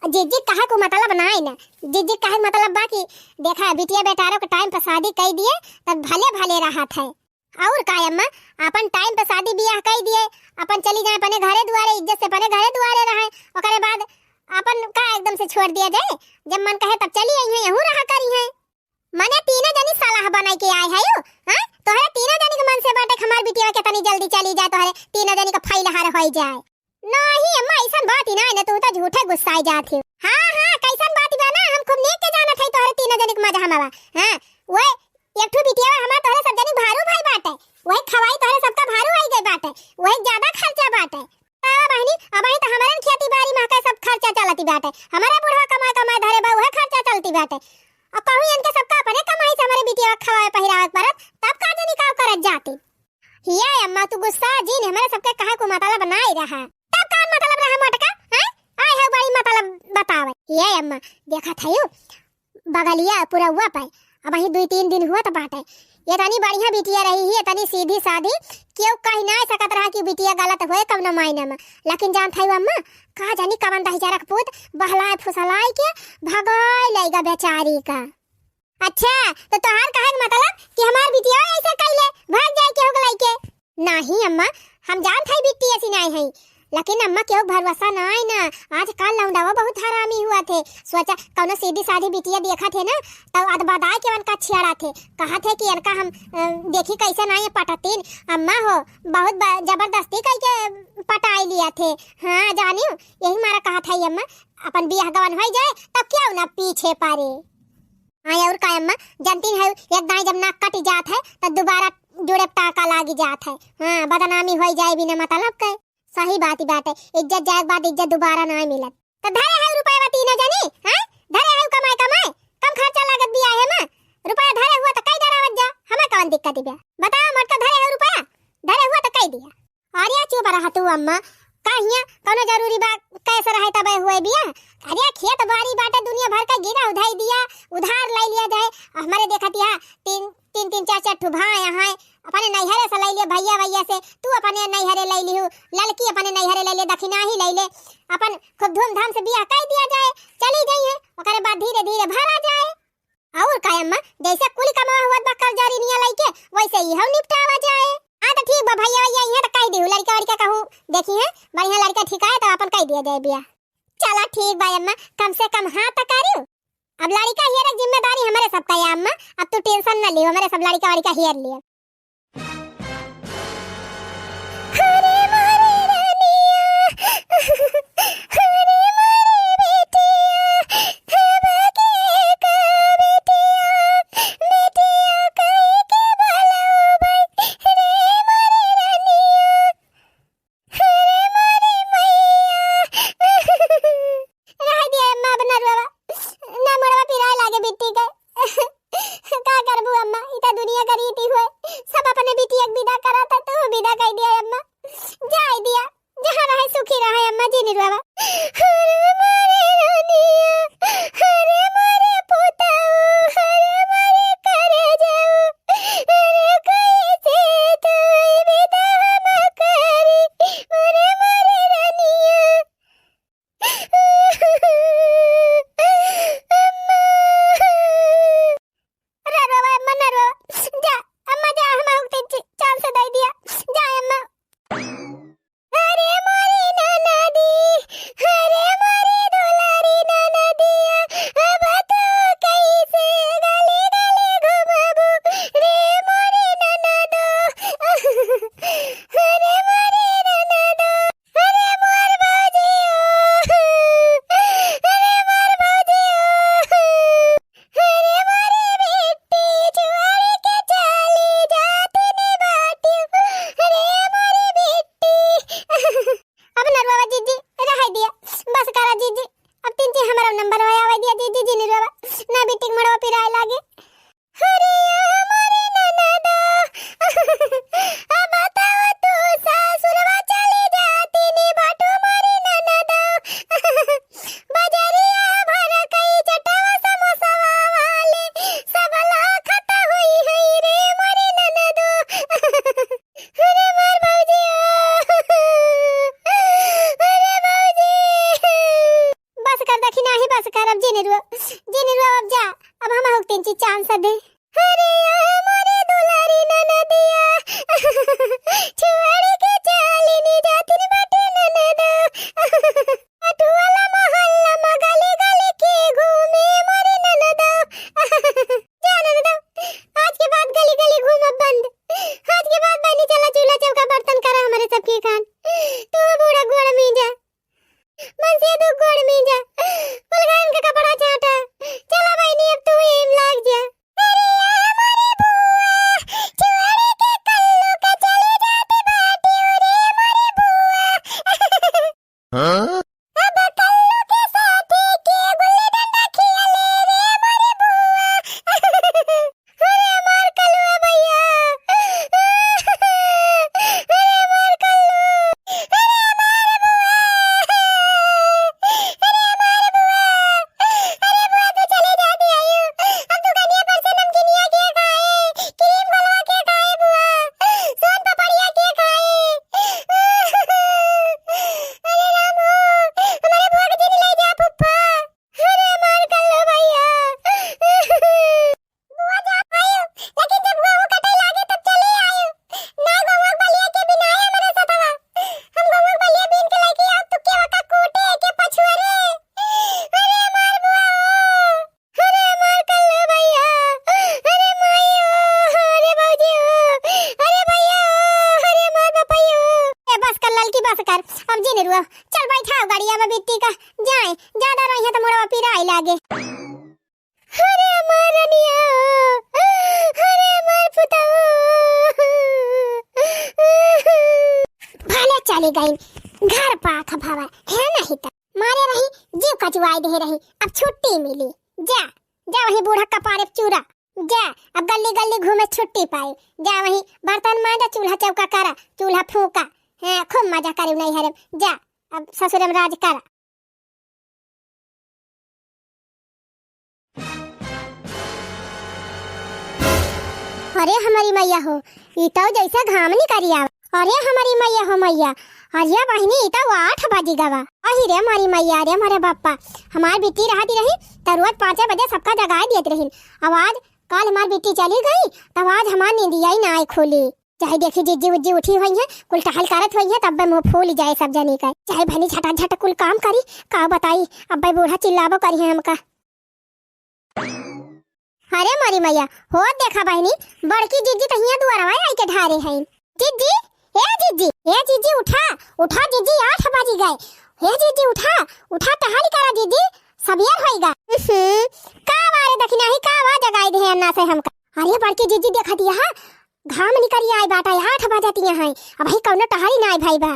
जिज्जी कहे को मतलब नाई ना। जिज्जी कहे के मतलब बा कि देखा, बिटिया बेटारो के time पर शादी कई दिए, तब भले भले रहत है। और का अम्मा, अपन time पे शादी बियाह कई दिए, अपन चली जाए अपने घरे दुआरे, इज्जत से अपने घरे दुआरे रहे, ओकरे बाद अपन का एकदम से छोड़ दिया जाए? जब मन कहे तब चली आई हैं, यहूँ रहा करी हैं। मने तीनों जनी सलाह बनाई के आए है यू, हाँ? तोहरे तीनों जनी के मन से बाटे कि हमार बिटिया कितनी जल्दी चली जाए, तोहरे तीनों जनी का फैलहार होई जाए। नहीं अम्मा, ऐसन बात ही ना है ना, तू तो झूठे गुस्साए जात हो। हाँ, हाँ, कैसन बात बा ना, हम खूब नीक के जानत है तोहरे तीनों जनी के मजा हमारा। हाँ, वह एक ठो बिटिया हमार तोहरे सब जनी भारू भाई बाटे, वही खवाई तोहरे सबका भारू आई गई बाटे, वही ज्यादा खर्चा बाटे। बाबा बहनी, अब ही तो हमारे खेती बाड़ी में के सब खर्चा चलती बाटे, हमारे बुढ़वा कमा कमा धरे बा, वह खर्चा चलती बाटे। अब कहूँ इनके सबका अपने कमाई से हमारे बिटिया खवाए पहिरावे के परत, तब का जनी का करत जाती। हिया अम्मा, तू गुस्सा जिन, हमारे सबके कहे को मतलब नाई रहा। तब का मतलब रहा मोटका, हैं? आए है बड़ी मतलब बतावे। हिया अम्मा, देखत है यू, बगलिया पुरौवा पे, अब ही दुई तीन दिन हुआ तो बाटे, एतनी बढ़िया बिटिया रही ही, एतनी सीधी साधी, केहू कहि नाहीं सकत रहा कि बिटिया गलत होए कवनो मायने में। लेकिन जानत हऊ अम्मा, का जानी कवन दहिजरा क पूत बहलाए फुसलाए के भगाए लइगा बेचारी का। अच्छा, तो तोहार कहे के मतलब कि हमार बिटिया ऐसे कइले भाग जाए केहू के लइके? नाहीं अम्मा, हम जानत हई बिट्टी ऐसी नाहीं है, लेकिन अम्मा केहू भरोसा नाहीं ना। आजकल लौंडावा बहुत हरामी हुआ थे। सोचा कौनो सीधी साधी बिटिया देखत है ना, तो अदबदाए के उनका छेड़ा थे, कहा थे कि इनका हम अ, देखी कैसे नाहीं पटतीन। अम्मा हो बहुत ब- जबरदस्ती कई के पटाई लिया थे। हाँ जानियो, यही मारा कहा था अम्मा, अपन बियाह गवन हो जाए तो क्यों ना पीछे पड़े। हाँ, और का अम्मा, जानती है, एक दाईं जब नाक कट जात है, तो दोबारा जुड़े टाका लागी जात है। हाँ, बदनामी होई जाए बिना मतलब के। सही बात ही बात है, इज्जत जाए के बाद इज्जत दोबारा ना मिलत। तो धरे है रुपया तीनों जनी, हाँ? धरे है कमाए कमाए, कम खर्चा लागत बियाहे में। रुपया धरे हुआ तो कई डरावत जा, हमें कौन दिक्कत बा? बताओ, मोटका धरे है रुपया, धरे हुआ तो कई दिया। अरे चुप रह तू अम्मा, का हियाँ कौनो जरूरी बा, कैसे रहे तबे हुए बिया? अरे खेत बाड़ी बाटे दुनिया भर का गिरा उधाई दिया, उधार ले लिया जाए। हमरे देखत यहाँ तीन, तीन, तीन, चार, चार ठो भाई हैं, अपने नैहरे से ले लिया भैया, भैया से, तू अपने नैहरे ले लिहू, ललकी अपने नैहरे ले ले, दक्षिणा ही ले ले, अपन खूब धूमधाम से बियाह कर दिया जाए, चली गई है, ओकरे बाद धीरे धीरे भरा जाए। और का अम्मा, जैसे कुल कमावा हुआ बा कर्जा ऋणिया लइके, वैसे ही हम निपटावा जाए। हाँ तो ठीक बा भैया, भैया यहाँ तो कह दिहू, लड़का वड़का कहूँ देखी है, बढ़िया लड़का ठीक आए तो अपन कह दिया जाए बिया। चला ठीक बा अम्मा, कम से कम हाँ तो करियो। अब लड़का हेरे के जिम्मेदारी हमरे सब का है अम्मा, अब तू टेंशन न लियो, हमरे सब लड़का वड़का हेर लियो। अरे मोरे रानिया, अरे मोरे बेटिया, हबके का बेटिया, बेटिया कई के बोलाओ भाई, रे मोरे रानिया, अरे मोरे मैया। रह दिया अम्मा, अब ना रोवा, ना मोड़वा पिराए लागे बिट्टी के। का करबू अम्मा, ई त दुनिया का रीति हुए, सब अपने बिटिया के विदा करत है, तू विदा कर दिया अम्मा, जाए दिया, जहाँ रहे सुखी रहे अम्मा, जिन रोवा। अरे मोरे रानिया, अरे मोरे पुतऊ, अरे मोरे करेजऊ, अरे कैसे तू विदा हम करी, अरे मोरे रानिया। अम्मा। अरे रोवा अम्मा, ना रोवा। जा, अम्मा जा, हम आउक तेंची चांस दे दिया। जा अम्मा। अरे मोरी ननदी, अरे मोरी दुलारी ननदिया, अब तू कैसे गली गली घूमबू रे मोरी ननदो। अरे मोरी ननदो। अरे मोर भौजी ओ, अरे मोर भौजी ओ, अरे मोरी बिट्टी छोड़ के चली जाती नी बाटी, अरे मोरी बिट्टी। अब नरवा जीजी रह दिया, बस करा जीजी, अब तीन तीन हमारा नंबर आवे दिया जीजी, जी नरवा ना बिट्टी के मड़वा पिराए लागे। अरे मोरी ननदो, अब बताओ तू सासुरवा चली जाती नी बाटू मोरी ननदो। बजरिया भर कई चटवा समोसवा वाले, सब लाखत हुई है रे मोरी ननदो। अरे मोर भौजी ओ, अरे भौजी। बस कर दखिना ही, बस कर, अब जिन रुआ, जिन रुआ, अब जा, अब हम हुक तीन चीज चांस दे। अरे आ मोरे दुलारी ननदिया, छोड़ के चाली नी जातिन बाटे ननदो। अटुआला मोहल्ला मा गली गली के घूमे मोरे ननदो। जा ननदो, आज के बाद गली गली घूमब बंद। आज के बाद बनी चला चूल्हा चौका बर्तन करा हमरे सबके खान। तू बूढ़ा गोड़ में जा। मन से दुख गोड़ में जा, पुलगान का कपड़ा चाटा। चला बहिनी, अब तू एम लाग जा। अरे आ मोरे बुआ, छोड़ के कल्लू का चली जाती बाटी रे मोरे बुआ। हाँ? टीका जाए, ज्यादा रही है तो मोड़वा पिराई लागे। अरे हमार रनिया, अरे हमार पुतवा। भले चली गई घर पाख भवा, है नहीं तो मारे रही, जीव कचुआई दे रही। अब छुट्टी मिली, जा, जा वही बूढ़ा कपारे चूरा, जा, अब गली गली घूमे छुट्टी पाई, जा वही बर्तन मांजा, चूल्हा चौका करा, चूल्हा फूका, हाँ, खूब मजा करे नैहरे में, जा, अब ससुरे में राज करा। अरे हमारी मैया हो, ई तो जैसे घाम निकरी आवा। अरे हमारी मैया हो मैया, अरे बहिनी, ई तो आठ बजी गवा। अही रे हमारी मैया, अरे हमारे बापा, हमार बिट्टी रहती रही तो रोज पाँचे बजे सबका जगाए देत रही। अब आज, कल हमार बिट्टी चली गई, तब आज हमार नींदिया ही ना आई खुली। चाहे देखी जिज्जी उज्जी उठी होइहैं, कुल टहल करत होइहैं, तब्बे मुँह फूल जाए सब जनी का। चाहे बहिनी झटा झट कुल काम करी, का बताई, अब्बे बूढ़ा चिल्लाबो करिहैं हमका। अरे मोरी मैया, होत देखा बहिनी, बड़की जिज्जी तो हियाँ दुआरवा आई के ढारे हैं। जिज्जी, ए जिज्जी, ए जिज्जी उठा, उठा जिज्जी, आठ बजी गए। ए जिज्जी उठा, उठा टहल करा जिज्जी, सबेर होइगा। उहुं, का बा रे दखिनाही, का बा जगाई देहे अन्ना से हमका। अरे बड़की जिज्जी देखा दिया हा, घाम निकरी आए बाटा, आठ बजतिया हैं, अबही कौनो टहरी ना आए भाई बा।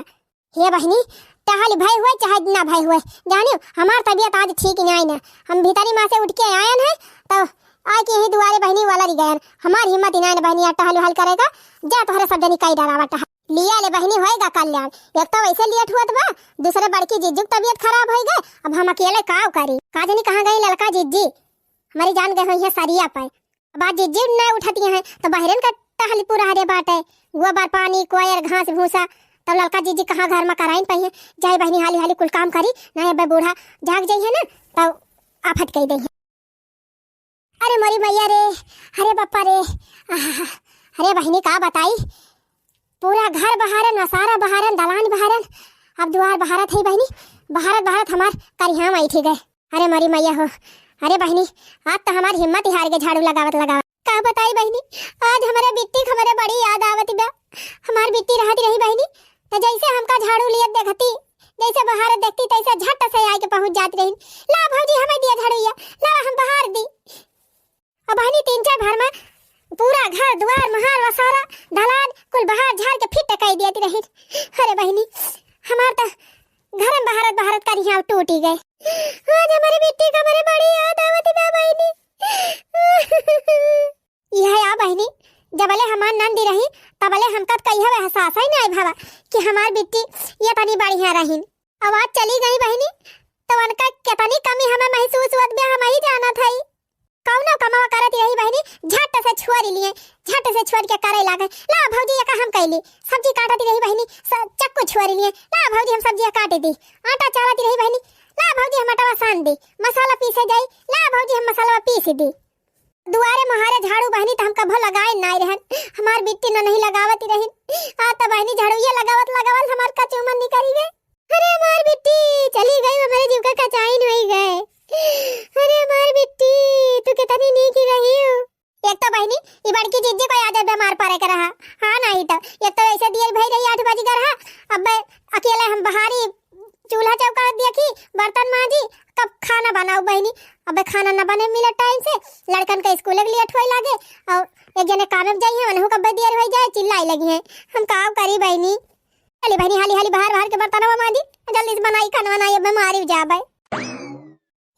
हे बहिनी, टहल भय हुए चाहे ना भय हुए, जानियो हमार तबियत आज ठीक नाई ना। हम भीतरी माँ से उठ के आयन है तो आए के यही दुआरे बहिनी वाला रह गयन। हमार हिम्मत ही नाई ना बहिनी, यार टहल वहल करेगा, जा तोहरे सब जनी कई डरावा टहल। लिया ले बहिनी, होएगा कल्याण। एक तो वैसे लेट हुआ बा, दूसरे बड़की जिज्जू की तबियत खराब होई गए, अब हम अकेले काव करी। का जानी कहाँ गई ललका जिज्जी, हमारी जान गए हुई है सरिया पे। अब आज जिज्जी ना उठती हैं, तो बहरन का टहल पूरा हरे बाटे। गोबर पानी, कोयर, घास भूसा, तब ललका जिज्जी कहाँ घर में कराइन पाई हैं। जाए बहिनी हाली हाली कुल काम करी, ना अब्बे बूढ़ा जाग जाई है ना, तब आफत कई दे हैं। अरे मोरी मैया रे, अरे बप्पा रे, आहा, अरे बहिनी का बताई, पूरा घर बहारन, वसारा बहारन, दलान बहारन, अब दुआर बहारत है बहिनी, बहारत बहारत हमार करिहा में उठी गए। अरे मोरी मैया हो, अरे बहिनी, आज तो हमार हिम्मत ही हार गए झाड़ू लगावत लगावत। का बताई बहिनी, आज हमारे बिट्टी के हमारे बड़ी याद आवत बा। हमार बिट्टी रहती रही बहिनी, तो जैसे हमका झाड़ू लियत देखती, जैसे बहारत देखती, तैसे झट से आके पहुँच जाती रही। ला भौजी, हमें दिया झाड़ू, या ला हम बहार दी। अब बहिनी तीन चार भर में पूरा घर दुआर, महार, वसारा, दलान कुल बहार झार के फिट कई दियत रही। अरे बहिनी, हमार तो घर में बहारत बहारत करिहा टूटी गए। आज हमारे बिट्टी का हमारे बड़ी याद आवत बा बहिनी। यह या बहिनी, जबले हमार नंदी रही, तबले हमका तो कहियो एहसास ही नाई भवा कि हमार बिट्टी ये तनी बढ़िया रहीन। अब आज चली गई बहिनी, तो उनका कितनी कमी हमें महसूस होत बा, हम ही जानत हई। कौनो कमावा करत रही बहिनी, झट से छोड़ लिए, झट से छोड़ के करे लागे। ला भौजी, ये का हम कैली, सब्जी काटत रही बहिनी, स-, चक्कू छोड़ लिए। ला भौजी, हम सब्जी काट दी। आटा चालत रही बहिनी, ला भौजी, हम आटा सान दी। मसाला पीसे जाई, ला भौजी, हम मसाला पीस दी। दुआरे मोहारे झाड़ू बहिनी त हम कभो लगाए नाई रहन, हमार बिट्टी न नहीं लगावत रहिन। आ त बहिनी झाड़ू ये लगावत लगावत हमार कचू मन निकरी गए। अरे हमार बिट्टी चली गई, हमारे जीव का कचाइन होई गए। अरे हमार बिट्टी, तू कितनी नीक रही हो। एक तो बहिनी, ई बड़की जिज्जी को याद है बीमार पड़े के रहा। हाँ, नहीं तो एक तो ऐसे दियर भई रही, आठ बजी का रहा। अब अकेले हम बहारी चूल्हा चौका देखी, बर्तन मांजी, कब खाना बनाऊ बहिनी। अबे खाना न बने मिले टाइम से, लड़कन के स्कूल के लेट होए लागे, और एक जने काम में जाई है, उन्हों कब देर होई जाए, चिल्लाई लगी है। हम का करी बहिनी? चली बहिनी, हाली हाली बाहर बाहर के बर्तन मांजी, जल्दी से बनाई खाना बनाई, अब मैं मारी जाबे।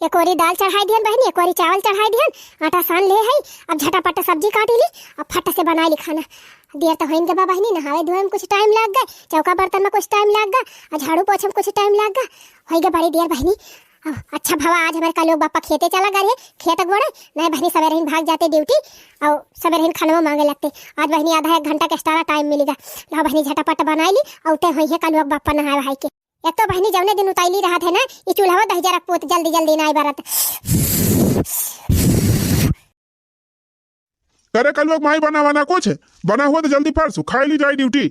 एक ओरी दाल चढ़ाई दिहन बहिनी, एक ओरी चावल चढ़ाई दिहन, आटा सान ले है, अब झटापट सब्जी काटी ली, अब फट से बनाई ली खाना। देर तो होइन के बा बहिनी, नहावे धोए में कुछ टाइम लाग गए, चौका बर्तन में कुछ टाइम लाग गए, और झाड़ू पोछे में कुछ टाइम लाग गए, होई गए बड़ी देर बहिनी। अब अच्छा भवा आज हमारे का लोग बापा खेते चला गए रहे, खेत गोड़े, नहीं बहिनी सवेरे ही भाग जाते ड्यूटी, और सवेरे ही खाना मांगे लगते। आज बहिनी आधा एक घंटा के एक्स्ट्रा टाइम मिलेगा, ला बहिनी झटापट बनाई ली, और उठे होई है का लोग बापा नहाए वहाए के। एक तो बहिनी जौने दिन उतैली रहत है ना, ई चूल्हा दहिजरा के पूत जल्दी जल्दी नाई बरत। करे कलुआ के माई बना बना कुछ, बना हुआ तो जल्दी परसू, खाई ली जाई ड्यूटी।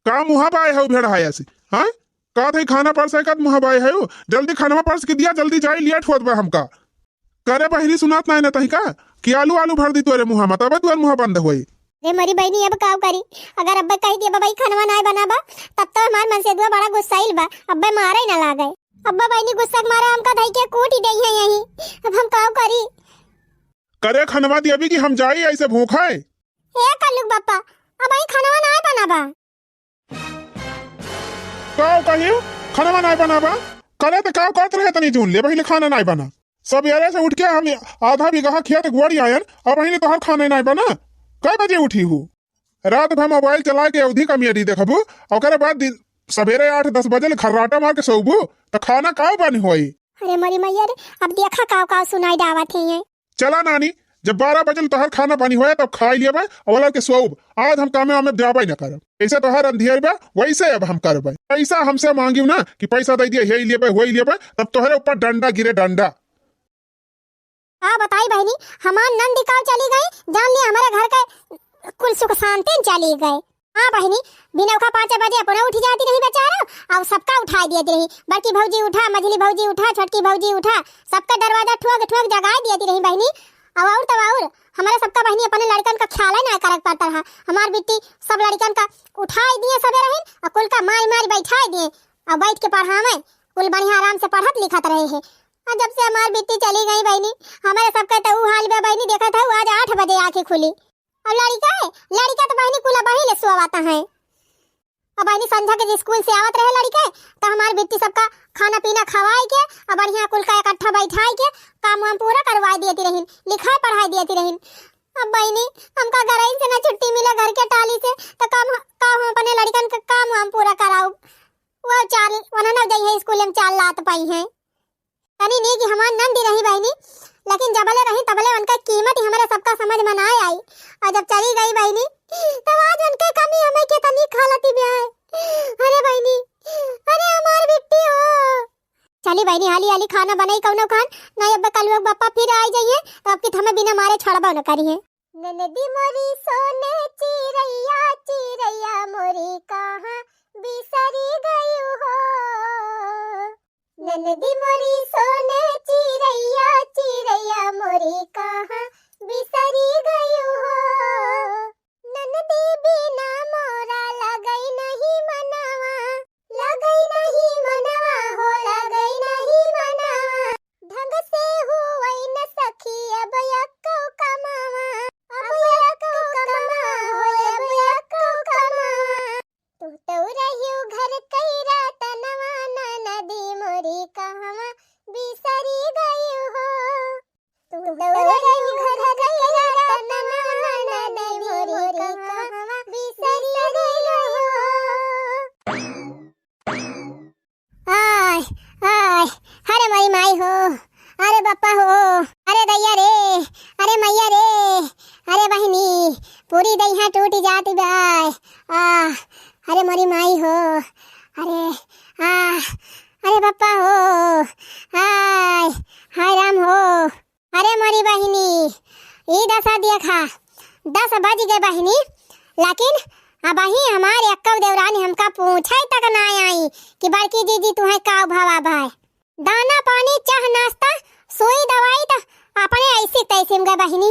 का मुहा बाय है भेड़ हाया से, हाँ? का थे खाना परसे कद मुहा बाय है, जल्दी खाना परस के दिया, जल्दी जाई, लेट होत बा हमका। करे बहिनी सुनात नाई ना तही का, कि आलू आलू भर दी तोरे मुहा में, तबे तोर मुहा बंद होई। रे मरी बहिनी, अब काव करी? अगर अब्बे कहि दिया, "बबई, खनवा नाय बनाबा," तब तो हमार मनसेदुआ बड़ा गुस्साइल बा, अब्बे मारे न लागे। अब्बे बहिनी गुस्सा के मारे हमका धई के कूटि देइहैं यहीं। अब हम काव करी? करे खनवा दिया भी कि हम जाई ऐसे भूखा है? ए कल्लुक बप्पा, अबहीं खनवा नाय बनाबा। काव कही? खनवा नाय बनाबा? करे त काव करत रहे तनी जून ले, पहिले खाना नाय बना। सबेरे से उठ के हम आधा बीघा खेत गोड़ी आयन, अबहीं ले तोहर खाना नाय बना। कै बजे उठी हू? रात भर मोबाइल चला के अवधी कमेडी देखबू, ओकरे बाद दिन, सबेरे आठ दस बजे ले खर्राटा मार के सोबू, त खाना काव बनी होई? अरे मरी मैया रे, अब देखा काव काव सुनाई डावत है ये। चला नानी, जब बारह बजे ले तोहर खाना पानी होया तब खाई लिया बा, अवला के सोब। आज हम कामे वामे जाबे न करब। जैसे तोहर अंधियर बा, वैसे अब हम करबे। पैसा हमसे मांगियो ना कि पैसा दे दिया, हे लिया बा, वही लिया बा, तब तोहरे ऊपर डंडा गिरे, डंडा। का बताई बहिनी, हमार नंदी काव चली गई, जान लिया हमरे घर के कुल सुख शांति चली गई। हाँ बहिनी, बिनौखा पाँच बजे अपना उठ जाती रही बेचारा, और सबका उठाई देती रही, बड़की भौजी उठा, मझली भौजी उठा, छोटकी भौजी उठा, सबका दरवाजा ठोक ठोक जगाई देती रही बहिनी। और, और तो और, हमारे सबका बहिनी अपने लड़कन का ख्याल ही ना करे पड़ता रहा। हमार बिट्टी सब लड़कन का उठाई दिए सबे रहिन, और कुल का मारी मारी बैठाई दिए, और बैठ के पढ़ावे, कुल बढ़िया आराम से पढ़त लिखत रहे हैं। और जब से हमार बिट्टी चली गई बहिनी, हमारे सबके तो ऊ हाल बा बहिनी, देखत है आज आठ बजे आँखें खुली। अब लड़िका है, लड़िका तो बहिनी कुल अबहीं ले सोवत है। अब बहिनी संझा के जे स्कूल से आवत रहे लड़िका, तो हमार बिट्टी सबका खाना पीना खवाई के, अब बढ़िया कुल का इकट्ठा बैठाई के काम वाम पूरा करवाई देती रहिन, लिखाई पढ़ाई देती रहिन। अब बहिनी हमका घरइन से ना छुट्टी मिला घर के टाली से, तो काम का हम अपने लड़िकन का काम वाम पूरा कराऊ? वो चाल, वनन जइहैं स्कूल में चाल लात पाई हैं। तनी नीक हमार नंदी रही बहिनी, लेकिन जबले रही तबले उनका कीमत ही हमरे सबका समझ में ना आई। और जब चली गई बहिनी, तब आज उनके कमी हमें कितनी खलती बा है। अरे बहिनी, अरे हमार बिट्टी हो। चली बहिनी, हाली हाली खाना बनाई कौनो खान, नहीं अब कल लोग बप्पा फिर आई जाइए, तो अब की हमें बिना मारे छोड़बो न करिए। ननदी मोरी सोने चिरैया, चिरैया मोरी कहाँ बिसरी गयू हो। ननदी मोरी सोने चिरैया, चिरैया मोरी कहाँ बिसरी गयू हो। ननदी बिना मोरा लगई नहीं मनवा, लगई नहीं मनवा हो, लगई नहीं मनवा। ढंग से हुवई न सखी अब यक्को कमावा, अब यक्को कमावा हो, अब यक्को कमावा। तू तो रहियो घर कई रतनवा, ननदी मोरी कहवा बिसरी गयू हो। तू तो रहियो घर कई रतनवा, ननदी मोरी कहवा बिसरी गयू हो। आय, आय, अरे मोरी माई हो, अरे बप्पा हो, अरे दैया रे, अरे मैया रे, अरे बहिनी, पूरी दहिया टूटी जाती बाय। आ, अरे मोरी माई हो, अरे, आ, अरे बप्पा हो, आय, हाय राम हो। अरे मोरी बहिनी, ई दसा देखा, दस बज गए बहिनी, लेकिन अबहीं हमार एक्कौ देवरानी हमका पूछे तक ना आई कि बड़की जीजी तुहैं का भवा बाय। दाना पानी, चाह नाश्ता, सुई दवाई त अपने ऐसी तैसी में गए बहिनी।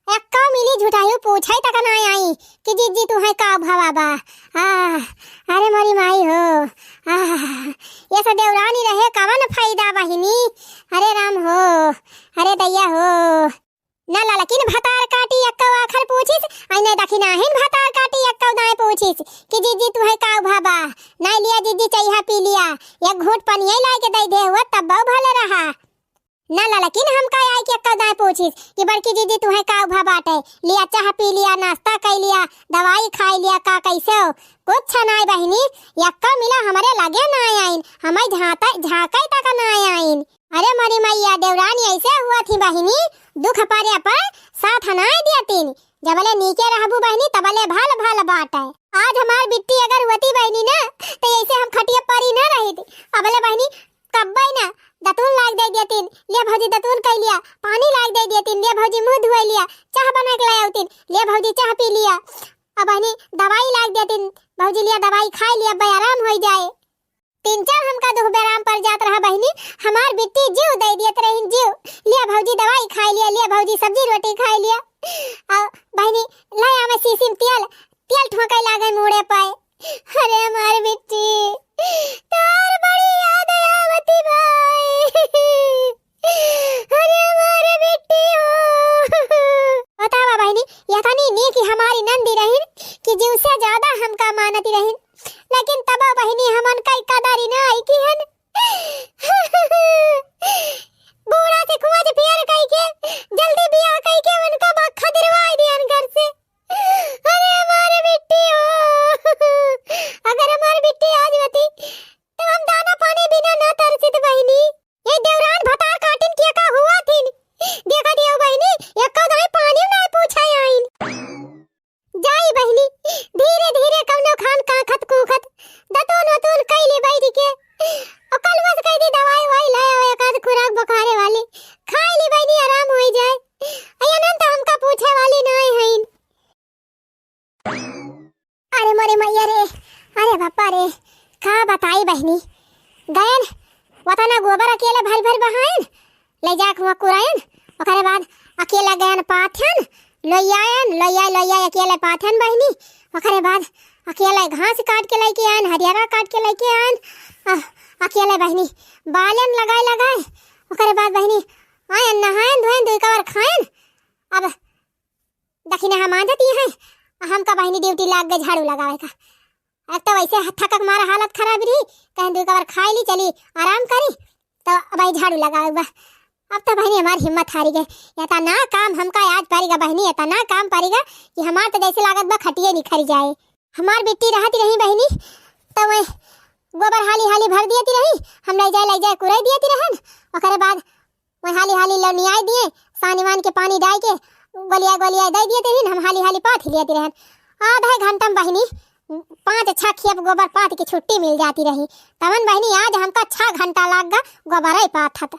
एक्कौ मिली झुठायु पूछे तक ना आई कि जीजी तुहैं का भवा बा। आ, अरे मोरी माई हो, आ, ये से देवरानी रहे कवन फायदा बहिनी। अरे राम हो, अरे दैया हो। न ललकिन भतार काटी एक्कौ आखर पूछिस, अइ न दखिनाहिन भतार काटी एक्कौ दाएं पूछिस कि जीजी तुहैं का भवा बा। नाहीं लिया जीजी चइहा पी लिया, एक घूंट पनिया लाइ के दइ दे हुआ तब्बौ भले रहा। न ललकिन हमका आइ के एक्कौ दाएं पूछिस कि बड़की जीजी तुहैं का भवा बाटै, लिया चाह पी लिया, नाश्ता कइ लिया, दवाई खाइ लिया, का कइसे हो? कुछ नाहीं बहिनी, एक्कौ मिला हमरे लगे नाहीं आइन, हमैं झांकै, झांकै तक नाहीं आइन। अरे मोरी मइया, देवरानी अइसे हुआ थी बहिनी, दुख परे पर साथ नाहीं दियतिन। जबले नीके रहबू बहिनी, तबले भल भल बाटै। आज हमार बिट्टी अगर हुअती बहिनी ना, त अइसे हम खटिया परी ना रहित। अबले बहिनी कब्बै ना दतून लाग दे दियतिन, ले भौजी दतून कइ लिया, पानी लाग दे दियतिन, ले भौजी मुँह धुवै लिया, चाह बना के लाइ अउतिन, ले भौजी चाह पी लिया। अब बहिनी दवाई लाग दियतिन, भौजी लिया दवाई खाइ लिया, अब्बै आराम होइ जाए। तीन चार हमका दुख बेराम पर जात रहा बहिनी, हमार बिट्टी जीव दइ दियत रहिन जीव। लिया भौजी दवाई खाइ लिया, लिया भौजी सब्जी रोटी खाइ लिया। अब बहिनी, ले आवे शीशी में तेल, तेल ठोंके लागे मूड़े पे। अरे हमार बिट्टी, तोर बड़ी याद आवती भाई। अरे हमार बिट्टी हो। बतावा बहिनी, यतनी नीक हमारी नंदी रहिन कि जीव से ज्यादा हमका मानती रहिन, लेकिन तबो बहिनी हमन कई कदर नाई किहन। बूढ़ा से खोज फेर कई के, जल्दी बियाह कई के उनका बा खदेरवाई दिहन घर से। अरे हमार बिट्टी हो, अगर हमार बिट्टी आज होती, तो हम दाना पानी बिना ना तरसित बहिनी। ये देवरान भतार काटिन के का हुआ थिन? देखा दियो बहिनी, एको दाई पानी ना पूछे आइन। जाई बहिनी, धीरे धीरे कौनो खान काखत कूखत, दतून वतून कई ली बैठ के। और कल बस कह दी दवाई ववाई ले आओ, एक आध खुराक बुखारे वाली। खाई ली बहिनी, आराम होई जाए। अयनन तो हमका पूछे वाली नाई हईन। अरे मोरे मैया रे, अरे बापा रे, का बताई बहिनी, गयन वतना गोबर अकेले भर भर बहायन, ले जाके हुआ कुरायन, ओकरे बाद अकेले गयन पाथन, लोइयायन, लोइया लोइया अकेले पाथन बहिनी, ओकरे बाद अकेले घास काट के लेके आयन, हरियरा काट के लेके आयन, आ, अकेले बहिनी बालन लगाए लगाए, ओकरे बाद बहिनी आयन नहायन धोयन दुई कवर खायन। अब दखिना हम आ जाती हैं, हमका बहिनी ड्यूटी लाग गए झाड़ू लगावे का। एक तो वैसे ह-, थकक मारा हालत खराब रही, कहेन दुई कवर खाई ली, चली आराम करी, तो अब आई झाड़ू लगावे बा। अब तो बहिनी हमार हिम्मत हारी गए, इतना काम हमका आज पड़ेगा बहिनी, इतना काम पड़ेगा कि हमार तो जैसे लागत बा खटिए निखर जाए। हमार बिट्टी रहती रही बहिनी, तो वह गोबर हाली हाली भर दियती रही, हम ले जाए ले जाए कुराई दियती रहन, ओकरे बाद वही हाली हाली लौनियाई दिए, सानी वान के पानी डाल के गोलिया गोलिया दे दियती रही, हम हाली हाली पाथ लियती रहन। आधा घंटा में बहिनी पाँच छह खेप गोबर पाथ के छुट्टी मिल जाती रही। तवन बहिनी आज हमका छह घंटा लाग गा गोबर पाथत।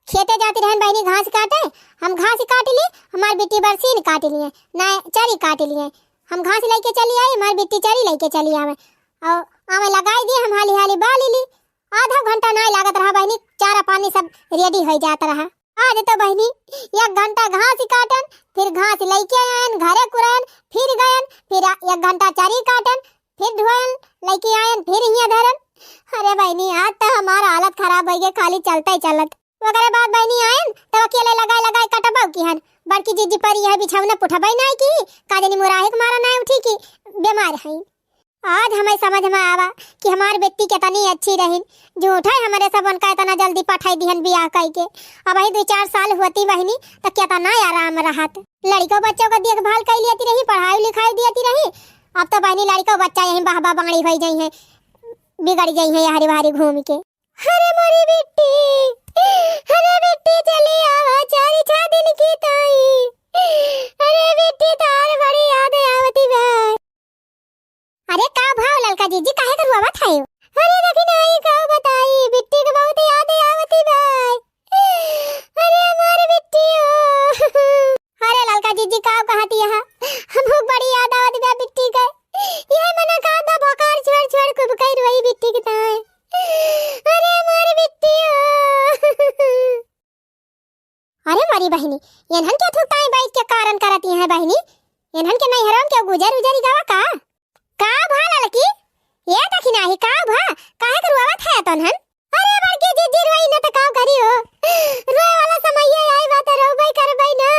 खेते जाती रहन बहिनी घास काटे, हम घास काट ली, हमार बिट्टी बरसीन काट लिए, ना चरी काट लिए। हम घास लेके चली आई, हमार बिट्टी चरी लेके चली आवे, और आवे लगाई दिए, हम हाली हाली बाली ली। आधा घंटा नाई लागत रहा बहिनी, चारा पानी सब रेडी हो जात रहा। आज तो बहिनी एक घंटा घास काटन, फिर घास लेके आयन, घरे कुरायन, फिर गयन, फिर आ-, एक घंटा चरी काटन, फिर धोयन, लेके आयन, फिर हियाँ धरन। अरे बहिनी, आज तो हमार हालत खराब हो गई, खाली चलते ही चलत। ओकरे बाद बहिनी आयन, तब अकेले लगाए लगाए कटबौ किहन। बड़की जिज्जी परी है बिछौना पुठबई नाई की, का जानी मुराहे के मारा नाई उठी की, बीमार है। आज हमें समझ में आवा कि हमार बेटी कितनी अच्छी रहिन, झूठे हमरे सब उनका इतना जल्दी पठाई दिहन बियाह कई के। अब ही दो चार साल होती बहिनी तो कितना आराम रहत, लड़िको बच्चों का देखभाल कर लियती रही, पढ़ाई लिखाई दियती रही। अब तो बहिनी लड़िको बच्चा यहीं बहबा बाड़ी होई जाई हैं, बिगड़ जाई हैं यहरी बहरी घूम के। अरे मोरी बिट्टी, अरे बिट्टी चली आवा चारी छह दिन की ताई। अरे बिट्टी तार बड़ी याद आवती बा। अरे का भाव ललका जीजी, काहे के रुआवत है? अरे देखी नाई का बताई, बिट्टी के बहुत याद आवती बा। अरे हमार बिट्टी हो। अरे ललका जीजी का कहती यहाँ, हम बड़ी याद आवती बा बिट्टी के। ये मना का दा बोकार छोड़ छोड़ कुब कई रुई बिट्टी के ताई। अरे हमार बिट्टी हो। अरे मोरी बहिनी, इन्हन के थुकताई बैठ के कारण करती हैं बहिनी? इन्हन के नैहरम के गुजर उजरी गवा का? का भा ललकी? ये देखी नाही का भा, काहे के रुआवत है तोन्हन? अरे बड़की जिज्जी रोई न त का करी हो? रोए वाला समय ये आई बात रोबई करबई ना।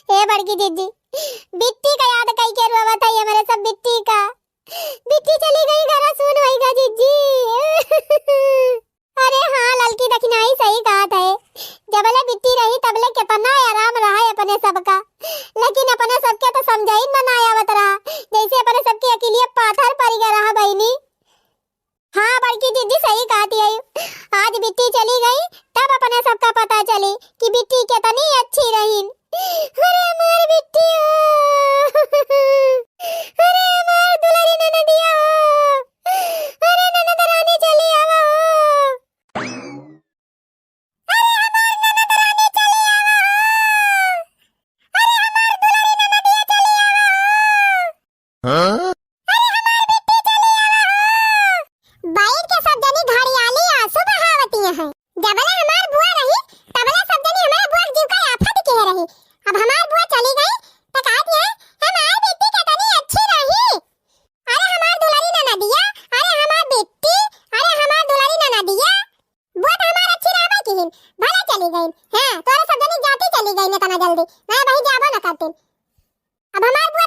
ए बड़की जिज्जी, बिट्टी का याद कई के रोवत है हमरे सब बिट्टी का। बिट्टी चली गई घरा सुन वही का जिज्जी। अरे हाँ ललकी दखिनाई सही कहत है, जबले बिट्टी रही तबले कितना आराम रहा है अपने सबका, लेकिन अपने सबके तो समझाइन मना आवत रहा, जैसे अपने सबके अकेलिए पाथर पड़ गया रहा बहिनी। हाँ बड़की जिज्जी सही कहती है, आज बिट्टी चली गई तब अपने सबका पता चली कि बिट्टी कितनी अच्छी रहीन। अरे हमार बिट्टी हो, अरे हमार दुलारी ननदिया हो, अरे ननद रानी चली आवा हो। अरे हमार ननद रानी चली आवा हो। अरे हमार दुलारी ननदिया चली आवा हो। हाँ? अरे हमार बिट्टी चली आवा हो। बैठ के सब जनी घड़ियाली आंसू बहावती हैं। जबले हमार बुआ रही, तबले सब जनी हमार बुआ के जीव का आफत के। चली गई। हाँ, तोरे सब जनी जाती चली गई इतना जल्दी, ना वही जाबो ना करती। अब हमार बुआ